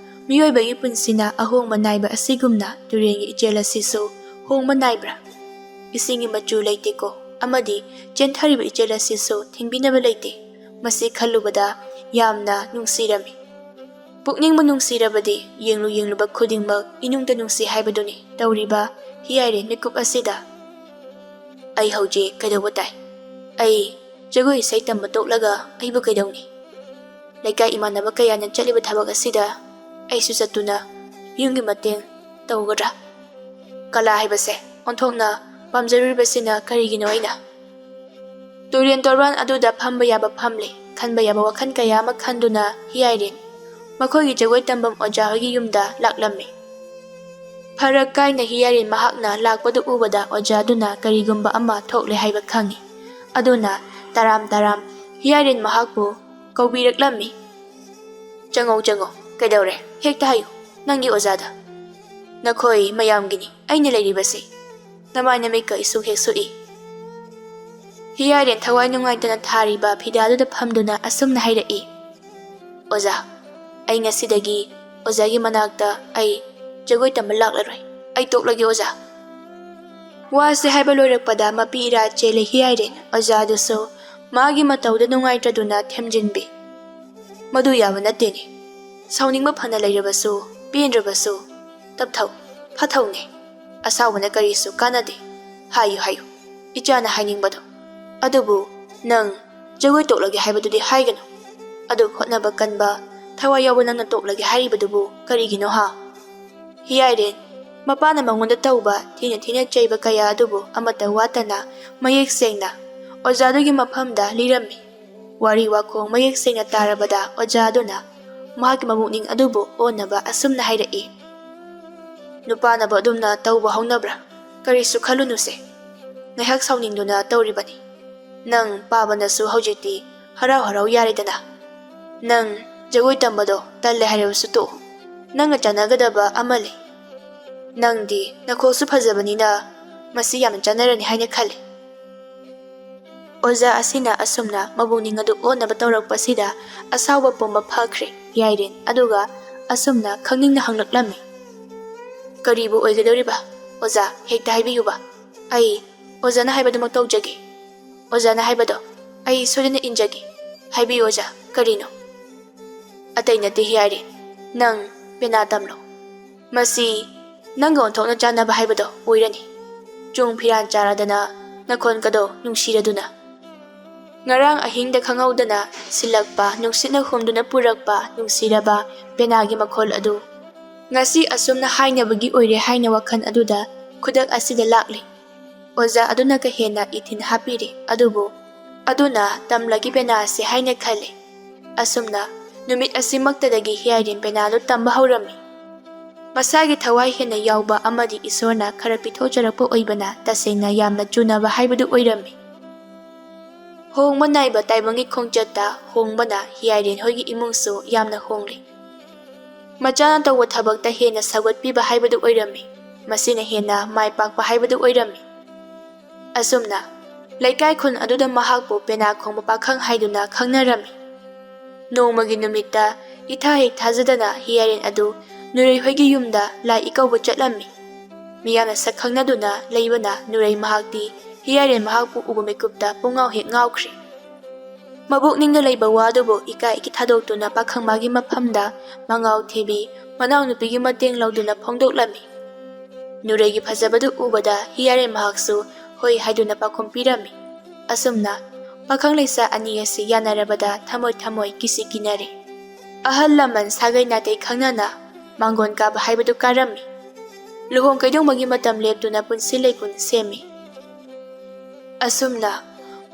ꯃꯤꯑꯣꯏꯕꯒꯤ ꯄꯨꯟꯁꯤꯅ ꯑꯍꯣꯡꯕ ꯅꯥꯏꯕ ꯑꯁꯤꯒꯨꯝꯅ ꯇꯨꯔꯦꯟꯒꯤ ꯏꯆꯦꯜ ꯑꯁꯤꯁꯨ ꯍꯣꯡꯕ ꯅꯥꯏꯕ꯭ꯔꯥ? ꯏꯁꯤꯡꯒꯤ ꯃꯆꯨ ꯂꯩꯇꯦꯀꯣ, ꯑꯃꯗꯤ ꯆꯦꯟꯊꯔꯤꯕ ꯏꯆꯦꯜ ꯑꯁꯤꯁꯨ ꯊꯤꯡꯕꯤꯅꯕ ꯂꯩꯇꯦ꯫ ꯃꯁꯤ ꯈꯜꯂꯨꯕꯗ ꯌꯥꯝꯅ ꯅꯨꯡꯁꯤꯔꯝꯃꯤ꯫ ꯄꯨꯛꯅꯤꯡꯕꯨ ꯅꯨꯡꯁꯤꯔꯕꯗꯤ ꯌꯦꯡꯂꯨ ꯌꯦꯡꯂꯨꯕ ꯈꯨꯗꯤꯡꯃꯛ ꯏꯅꯨꯡꯇ ꯅꯨꯡꯁꯤ ꯍꯥꯏꯕꯗꯨꯅꯤ ꯇꯧꯔꯤꯕ ꯍꯤꯌꯥꯏꯔꯦꯟ ꯃꯤꯀꯨꯞ ꯑꯁꯤꯗ꯫ ꯑꯩ ꯍꯧꯖꯤꯛ ꯀꯩꯗꯧꯕ ꯇꯥꯏ? ꯑꯩ ꯖꯒꯣꯏ ꯏꯁꯩ ꯇꯝꯕ ꯇꯣꯛꯂꯒ ꯑꯩꯕꯨ ꯀꯩꯗꯧꯅꯤ? ꯂꯩꯀꯥꯏ ꯏꯃꯥꯟꯅꯕ ꯀꯌꯥꯅ ꯆꯠꯂꯤꯕ ꯊꯕꯛ ꯑꯁꯤꯗ ꯑꯩꯁꯨ ꯆꯠꯇꯨꯅ ꯌꯨꯝꯒꯤ ꯃꯇꯦꯡ ꯇꯧꯒꯗ꯭ꯔꯥ? ꯀꯂꯥ ꯍꯥꯏꯕꯁꯦ ꯑꯣꯟꯊꯣꯛꯅ ꯄꯥꯝꯖꯔꯨꯔꯤꯕꯁꯤꯅ ꯀꯔꯤꯒꯤꯅꯣ ꯑꯩꯅ? ꯇꯨꯔꯦꯟ ꯇꯣꯔꯕꯥꯟ ꯑꯗꯨꯗ ꯐꯝꯕ ꯌꯥꯕ ꯐꯝꯂꯦ꯫ ꯈꯟꯕ ꯌꯥꯕ ꯋꯥꯈꯜ ꯀꯌꯥ ꯑꯃ ꯈꯟꯗꯨꯅ ꯍꯤꯌꯥꯏꯔꯦꯟ ꯃꯈꯣꯏꯒꯤ ꯖꯒꯣꯏ ꯇꯝꯐꯝ ꯑꯣꯖꯥ ꯍꯣꯏꯒꯤ ꯌꯨꯝꯗ ꯂꯥꯛꯂꯝꯃꯤ꯫ ꯐꯔꯛ ꯀꯥꯏꯅ ꯍꯤꯌꯥꯏꯔꯦꯟ ꯃꯍꯥꯛꯅ ꯂꯥꯛꯄꯗꯨ ꯎꯕꯗ ꯑꯣꯖꯥꯗꯨꯅ ꯀꯔꯤꯒꯨꯝꯕ ꯑꯃ ꯊꯣꯛꯂꯦ ꯍꯥꯏꯕ ꯈꯪꯏ꯫ ꯑꯗꯨꯅ ꯇꯔꯥꯝ ꯇꯔꯥꯝ ꯍꯤꯌꯥꯏꯔꯦꯟ ꯃꯍꯥꯛꯄꯨ ꯀꯧꯕꯤꯔꯛꯂꯝꯃꯤ꯫ "ꯆꯪꯉꯧ, ꯆꯪꯉꯧ꯫ ꯀꯩꯗꯧꯔꯦ? ꯍꯦꯛꯇ ꯍꯥꯏꯌꯨ, ꯅꯪꯒꯤ ꯑꯣꯖꯥꯗ꯫" "ꯅꯈꯣꯏ ꯃꯌꯥꯝꯒꯤꯅꯤ ꯑꯩꯅ ꯂꯩꯔꯤꯕꯁꯤ꯫ ꯅꯃꯥꯏ ꯅꯃꯤꯠꯀ ꯏꯁꯨ ꯍꯦꯛ ꯁꯨꯛꯏ꯫" ꯍꯤꯌꯥꯏꯔꯦꯟ ꯊꯋꯥꯏ ꯅꯨꯡꯉꯥꯏꯇꯅ ꯊꯥꯔꯤꯕ ꯐꯤꯗꯥꯗꯨꯗ ꯐꯝꯗꯨꯅ ꯑꯁꯨꯝꯅ ꯍꯥꯏꯔꯛꯏ, "ꯑꯣꯖꯥ, ꯑꯩ ꯉꯁꯤꯗꯒꯤ ꯑꯣꯖꯥꯒꯤ ꯃꯅꯥꯛꯇ ꯑꯩ ꯖꯒꯣꯏ ꯇꯝꯕ ꯂꯥꯛꯂꯔꯣꯏ꯫ ꯑꯩ ꯇꯣꯛꯂꯒꯦ ꯑꯣꯖꯥ꯫" ꯋꯥꯁꯦ ꯍꯥꯏꯕ ꯂꯣꯏꯔꯛꯄꯗ ꯃꯄꯤ ꯏꯔꯥ ꯆꯦꯜꯂꯦ ꯍꯤꯌꯥꯏꯔꯦꯟ꯫ ꯑꯣꯖꯥꯗꯨꯁꯨ ꯃꯥꯒꯤ ꯃꯇꯧꯗ ꯅꯨꯡꯉꯥꯏꯇ꯭ꯔꯗꯨꯅ ꯊꯦꯝꯖꯤꯟꯕꯤ꯫ "ꯃꯗꯨ ꯌꯥꯕ ꯅꯠꯇꯦꯅꯦ꯫ ꯁꯥꯎꯅꯤꯡꯕ ꯐꯅ ꯂꯩꯔꯕꯁꯨ, ꯄꯦꯟꯗ꯭ꯔꯕꯁꯨ, ꯇꯞꯊꯧ, ꯐꯥꯊꯧꯅꯦ꯫ ꯑꯁꯥꯎꯕꯅ ꯀꯔꯤꯁꯨ ꯀꯥꯟꯅꯗꯦ꯫ ꯍꯥꯏꯌꯨ, ꯍꯥꯏꯌꯨ, ꯏꯆꯥꯅ ꯍꯥꯏꯅꯤꯡꯕꯗꯣ꯫ ꯑꯗꯨꯕꯨ ꯅꯪ ꯖꯒꯣꯏ ꯇꯣꯛꯂꯒꯦ ꯍꯥꯏꯕꯗꯨꯗꯤ ꯍꯥꯏꯒꯅꯨ꯫ ꯑꯗꯨ ꯍꯣꯠꯅꯕ ꯀꯟꯕ, ꯊꯋꯥꯏ ꯌꯥꯎꯕ ꯅꯪꯅ ꯇꯣꯛꯂꯒꯦ ꯍꯥꯏꯔꯤꯕꯗꯨꯕꯨ ꯀꯔꯤꯒꯤꯅꯣ ꯍꯥ?" ꯍꯤꯌꯥꯏꯔꯦꯟ ꯃꯄꯥꯅ ꯃꯉꯣꯟꯗ ꯇꯧꯕ ꯊꯤꯅ ꯊꯤꯅ ꯆꯩꯕ ꯀꯌꯥ ꯑꯗꯨꯕꯨ ꯑꯃꯠꯇ ꯋꯥꯠꯇꯅ ꯃꯌꯦꯛ ꯁꯦꯡꯅ ꯑꯣꯖꯥꯗꯨꯒꯤ ꯃꯐꯝꯗ ꯂꯤꯔꯝꯃꯤ꯫ ꯋꯥꯔꯤ ꯋꯥꯈꯣꯡ ꯃꯌꯦꯛ ꯁꯦꯡꯅ ꯇꯥꯔꯕꯗ ꯑꯣꯖꯥꯗꯨꯅ ꯃꯍꯥꯛꯀꯤ ꯃꯕꯨꯛꯅꯤꯡ ꯑꯗꯨꯕꯨ ꯑꯣꯟꯅꯕ ꯑꯁꯨꯝꯅ ꯍꯥꯏꯔꯛꯏ, "ꯅꯨꯄꯥꯅꯕꯨ ꯑꯗꯨꯝꯅ ꯇꯧꯕ ꯍꯧꯅꯕ꯭ꯔꯥ? ꯀꯔꯤꯁꯨ ꯈꯜꯂꯨꯅꯨꯁꯦ꯫ ꯉꯥꯏꯍꯥꯛ ꯁꯥꯎꯅꯤꯡꯗꯨꯅ ꯇꯧꯔꯤꯕꯅꯤ꯫ ꯅꯪ ꯄꯥꯕꯅꯁꯨ ꯍꯧꯖꯤꯛꯇꯤ ꯍꯔꯥꯎ ꯍꯔꯥꯎ ꯌꯥꯔꯦꯗꯅ꯫ ꯅꯪ ꯖꯒꯣꯏ ꯇꯝꯕꯗꯣ ꯇꯜꯂꯦ ꯍꯥꯏꯔꯕꯁꯨ ꯇꯣꯛꯑꯣ꯫ ꯅꯪꯒ ꯆꯥꯟꯅꯒꯗꯕ ꯑꯃ ꯂꯩ꯫ ꯅꯪꯗꯤ ꯅꯈꯣꯜꯁꯨ ꯐꯖꯕꯅꯤꯅ ꯃꯁꯤ ꯌꯥꯝꯅ ꯆꯥꯟꯅꯔꯅꯤ ꯍꯥꯏꯅ ꯈꯜꯂꯤ꯫" ꯑꯣꯖꯥ ꯑꯁꯤꯅ ꯑꯁꯨꯝꯅ ꯃꯕꯨꯛꯅꯤꯡ ꯑꯗꯨ ꯑꯣꯟꯅꯕ ꯇꯧꯔꯛꯄꯁꯤꯗ ꯑꯁꯥꯎꯕ ꯄꯨꯝꯕ ꯐꯈ꯭ꯔꯦ ꯌꯥꯏꯔꯦꯟ, ꯑꯗꯨꯒ ꯑꯁꯨꯝꯅ ꯈꯪꯅꯤꯡꯅ ꯍꯪꯂꯛꯂꯝꯃꯤ, "ꯀꯔꯤꯕꯨ ꯑꯣꯏꯒꯗꯧꯔꯤꯕ? ꯑꯣꯖꯥ, ꯍꯦꯛꯇ ꯍꯥꯏꯕꯤꯌꯨꯕ꯫ ꯑꯩ ꯑꯣꯖꯥꯅ ꯍꯥꯏꯕꯗꯨꯃꯛ ꯇꯧꯖꯒꯦ꯫ ꯑꯣꯖꯥꯅ ꯍꯥꯏꯕꯗꯣ ꯑꯩ ꯁꯣꯏꯗꯅ ꯏꯟꯖꯒꯦ꯫ ꯍꯥꯏꯕꯤꯌꯨ ꯑꯣꯖꯥ, ꯀꯔꯤꯅꯣ?" "ꯑꯇꯩ ꯅꯠꯇꯦ ꯌꯥꯏꯔꯦꯟ, ꯅꯪ ꯄꯦꯅꯥ ꯇꯝꯂꯣ꯫ ꯃꯁꯤ ꯅꯪꯒ ꯑꯣꯟꯊꯣꯛꯅ ꯆꯥꯟꯅꯕ ꯍꯥꯏꯕꯗꯣ ꯑꯣꯏꯔꯅꯤ꯫ ꯆꯨꯡ ꯐꯤꯔꯥꯟ ꯆꯥꯔꯗꯅ ꯅꯈꯣꯟꯒꯗꯣ ꯅꯨꯡꯁꯤꯔꯗꯨꯅ꯫" ꯉꯔꯥꯡ ꯑꯍꯤꯡꯗ ꯈꯪꯍꯧꯗꯅ ꯁꯤꯜꯂꯛꯄ, ꯅꯨꯡꯁꯤꯠꯅ ꯍꯨꯝꯗꯨꯅ ꯄꯨꯔꯛꯄ ꯅꯨꯡꯁꯤꯔꯕ ꯄꯦꯅꯥꯒꯤ ꯃꯈꯣꯜ ꯑꯗꯨ ꯉꯁꯤ ꯑꯁꯨꯝꯅ ꯍꯥꯏꯅꯕꯒꯤ ꯑꯣꯏꯔꯦ ꯍꯥꯏꯅ ꯋꯥꯈꯜ ꯑꯗꯨꯗ ꯈꯨꯗꯛ ꯑꯁꯤꯗ ꯂꯥꯛꯂꯦ꯫ ꯑꯣꯖꯥ ꯑꯗꯨꯅꯒ ꯍꯦꯟꯅ ꯏꯊꯤꯟ ꯍꯥꯞꯄꯤꯔꯦ, ꯑꯗꯨꯕꯨ ꯑꯗꯨꯅ ꯇꯝꯂꯒꯦ ꯄꯦꯅꯥꯁꯦ ꯍꯥꯏꯅ ꯈꯜꯂꯦ꯫ ꯑꯁꯨꯝꯅ ꯅꯨꯃꯤꯠ ꯑꯁꯤꯃꯛꯇꯗꯒꯤ ꯍꯤꯌꯥꯏꯔꯦꯟ ꯄꯦꯅꯥꯗꯨ ꯇꯝꯕ ꯍꯧꯔꯝꯃꯤ꯫ ꯃꯁꯥꯒꯤ ꯊꯋꯥꯏ ꯍꯦꯟꯅ ꯌꯥꯎꯕ ꯑꯃꯗꯤ ꯏꯁꯣꯔꯅ ꯈꯔ ꯄꯤꯊꯣꯛꯆꯔꯛꯄ ꯑꯣꯏꯕꯅ ꯇꯁꯦꯡꯅ ꯌꯥꯝꯅ ꯆꯨꯅꯕ ꯍꯥꯏꯕꯗꯨ ꯑꯣꯏꯔꯝꯃꯤ꯫ ꯍꯣꯡꯕ ꯅꯥꯏꯕ ꯇꯥꯏꯕꯪꯒꯤ ꯈꯣꯡꯆꯠꯇ ꯍꯣꯡꯕꯅ ꯍꯤꯌꯥꯏꯔꯦꯟ ꯍꯣꯏꯒꯤ ꯏꯃꯨꯡꯁꯨ ꯌꯥꯝꯅ ꯍꯣꯡꯂꯦ꯫ ꯃꯆꯥꯅ ꯇꯧꯕ ꯊꯕꯛꯇ ꯍꯦꯟꯅ ꯁꯧꯒꯠꯄꯤꯕ ꯍꯥꯏꯕꯗꯨ ꯑꯣꯏꯔꯝꯃꯤ꯫ ꯃꯁꯤꯅ ꯍꯦꯟꯅ ꯃꯥꯏ ꯄꯥꯛꯄ ꯍꯥꯏꯕꯗꯨ ꯑꯣꯏꯔꯝꯃꯤ꯫ ꯑꯁꯨꯝꯅ ꯂꯩꯀꯥꯏ ꯈꯨꯟ ꯑꯗꯨꯗ ꯃꯍꯥꯛꯄꯨ ꯄꯦꯅꯥ ꯈꯣꯡꯕ ꯄꯥꯈꯪ ꯍꯥꯏꯗꯨꯅ ꯈꯪꯅꯔꯝꯃꯤ꯫ ꯅꯣꯡꯃꯒꯤ ꯅꯨꯃꯤꯠꯇ ꯏꯊꯥ ꯍꯦꯛ ꯊꯥꯖꯗꯅ ꯍꯤꯌꯥꯏꯔꯦꯟ ꯑꯗꯨ ꯅꯨꯔꯩ ꯍꯣꯏꯒꯤ ꯌꯨꯝꯗ ꯂꯥꯏ ꯏꯀꯧꯕ ꯆꯠꯂꯝꯃꯤ꯫ ꯃꯤꯌꯥꯝꯅ ꯁꯛ ꯈꯪꯅꯗꯨꯅ ꯂꯩꯕꯅ ꯅꯨꯔꯩ ꯃꯍꯥꯛꯇꯤ ꯍꯤꯌꯥꯏꯔꯦꯟ ꯃꯍꯥꯛꯄꯨ ꯎꯕ ꯃꯤꯀꯨꯞꯇ ꯄꯨꯡꯉꯥꯎ ꯍꯦꯛ ꯉꯥꯎꯈ꯭ꯔꯦ꯫ ꯃꯕꯨꯛꯅꯤꯡꯗ ꯂꯩꯕ ꯋꯥꯗꯨꯕꯨ ꯏꯀꯥꯏ ꯏꯀꯤ ꯊꯥꯗꯣꯛꯇꯨꯅ ꯄꯥꯈꯪ ꯃꯥꯒꯤ ꯃꯐꯝꯗ ꯃꯉꯥꯎ ꯊꯤꯕꯤ ꯃꯅꯥꯎꯅꯨꯄꯤꯒꯤ ꯃꯇꯦꯡ ꯂꯧꯗꯨꯅ ꯐꯣꯡꯗꯣꯛꯂꯝꯃꯤ꯫ ꯅꯨꯔꯩꯒꯤ ꯐꯖꯕꯗꯨ ꯎꯕꯗ ꯍꯤꯌꯥꯔꯦꯟ ꯃꯍꯥꯛꯁꯨ ꯍꯣꯏ ꯍꯥꯏꯗꯨꯅ ꯄꯥꯎꯈꯨꯝ ꯄꯤꯔꯝꯃꯤ꯫ ꯑꯁꯨꯝꯅ ꯄꯥꯈꯪ ꯂꯩꯁꯥ ꯑꯅꯤ ꯑꯁꯤ ꯌꯥꯅꯔꯕꯗ ꯊꯃꯣꯏ ꯊꯃꯣꯏ ꯀꯤꯁꯤ ꯀꯤꯅꯔꯦ꯫ ꯑꯍꯜ ꯂꯃꯟ ꯁꯥꯒꯩ ꯅꯥꯇꯩ ꯈꯪꯅꯅ ꯃꯥꯡꯒꯣꯟ ꯀꯥꯕ ꯍꯥꯏꯕꯗꯨ ꯀꯥꯔꯝꯃꯤ꯫ ꯂꯨꯍꯣꯡ ꯀꯩꯗꯣꯡꯕꯒꯤ ꯃꯇꯝ ꯂꯦꯞꯇꯨꯅ ꯄꯨꯟꯁꯤ ꯂꯩꯄꯨꯟ ꯁꯦꯝꯃꯤ꯫ ꯑꯁꯨꯝꯅ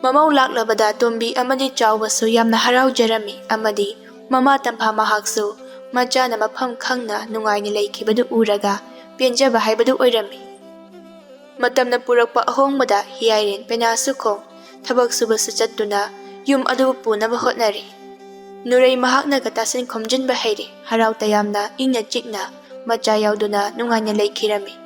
ꯃꯃꯧ ꯂꯥꯛꯂꯕꯗ ꯇꯣꯝꯕꯤ ꯑꯃꯗꯤ ꯆꯥꯎꯕꯁꯨ ꯌꯥꯝꯅ ꯍꯔꯥꯎꯖꯔꯝꯃꯤ ꯑꯃꯗꯤ ꯃꯃꯥ ꯇꯝꯐꯥ ꯃꯍꯥꯛꯁꯨ ꯃꯆꯥꯅ ꯃꯐꯝ ꯈꯪꯅ ꯅꯨꯡꯉꯥꯏꯅ ꯂꯩꯈꯤꯕꯗꯨ ꯎꯔꯒ ꯄꯦꯟꯖꯕ ꯍꯥꯏꯕꯗꯨ ꯑꯣꯏꯔꯝꯃꯤ꯫ ꯃꯇꯝꯅ ꯄꯨꯔꯛꯄ ꯑꯍꯣꯡꯕꯗ ꯍꯤꯌꯥꯏꯔꯦꯟ ꯄꯦꯅꯥꯁꯨ ꯈꯣꯡ, ꯊꯕꯛ ꯁꯨꯕꯁꯨ ꯆꯠꯇꯨꯅ ꯌꯨꯝ ꯑꯗꯨꯕꯨ ꯄꯨꯅꯕ ꯍꯣꯠꯅꯔꯤ꯫ ꯅꯨꯔꯩ ꯃꯍꯥꯛꯅꯒ ꯇꯥꯁꯤꯟ ꯈꯣꯝꯖꯤꯟꯕ ꯍꯩꯔꯦ, ꯍꯔꯥꯎ ꯇꯌꯥꯝꯅ ꯏꯪꯅ ꯆꯤꯛꯅ ꯃꯆꯥ ꯌꯥꯎꯗꯨꯅ ꯅꯨꯡꯉꯥꯏꯅ ꯂꯩꯈꯤꯔꯝꯃꯤ꯫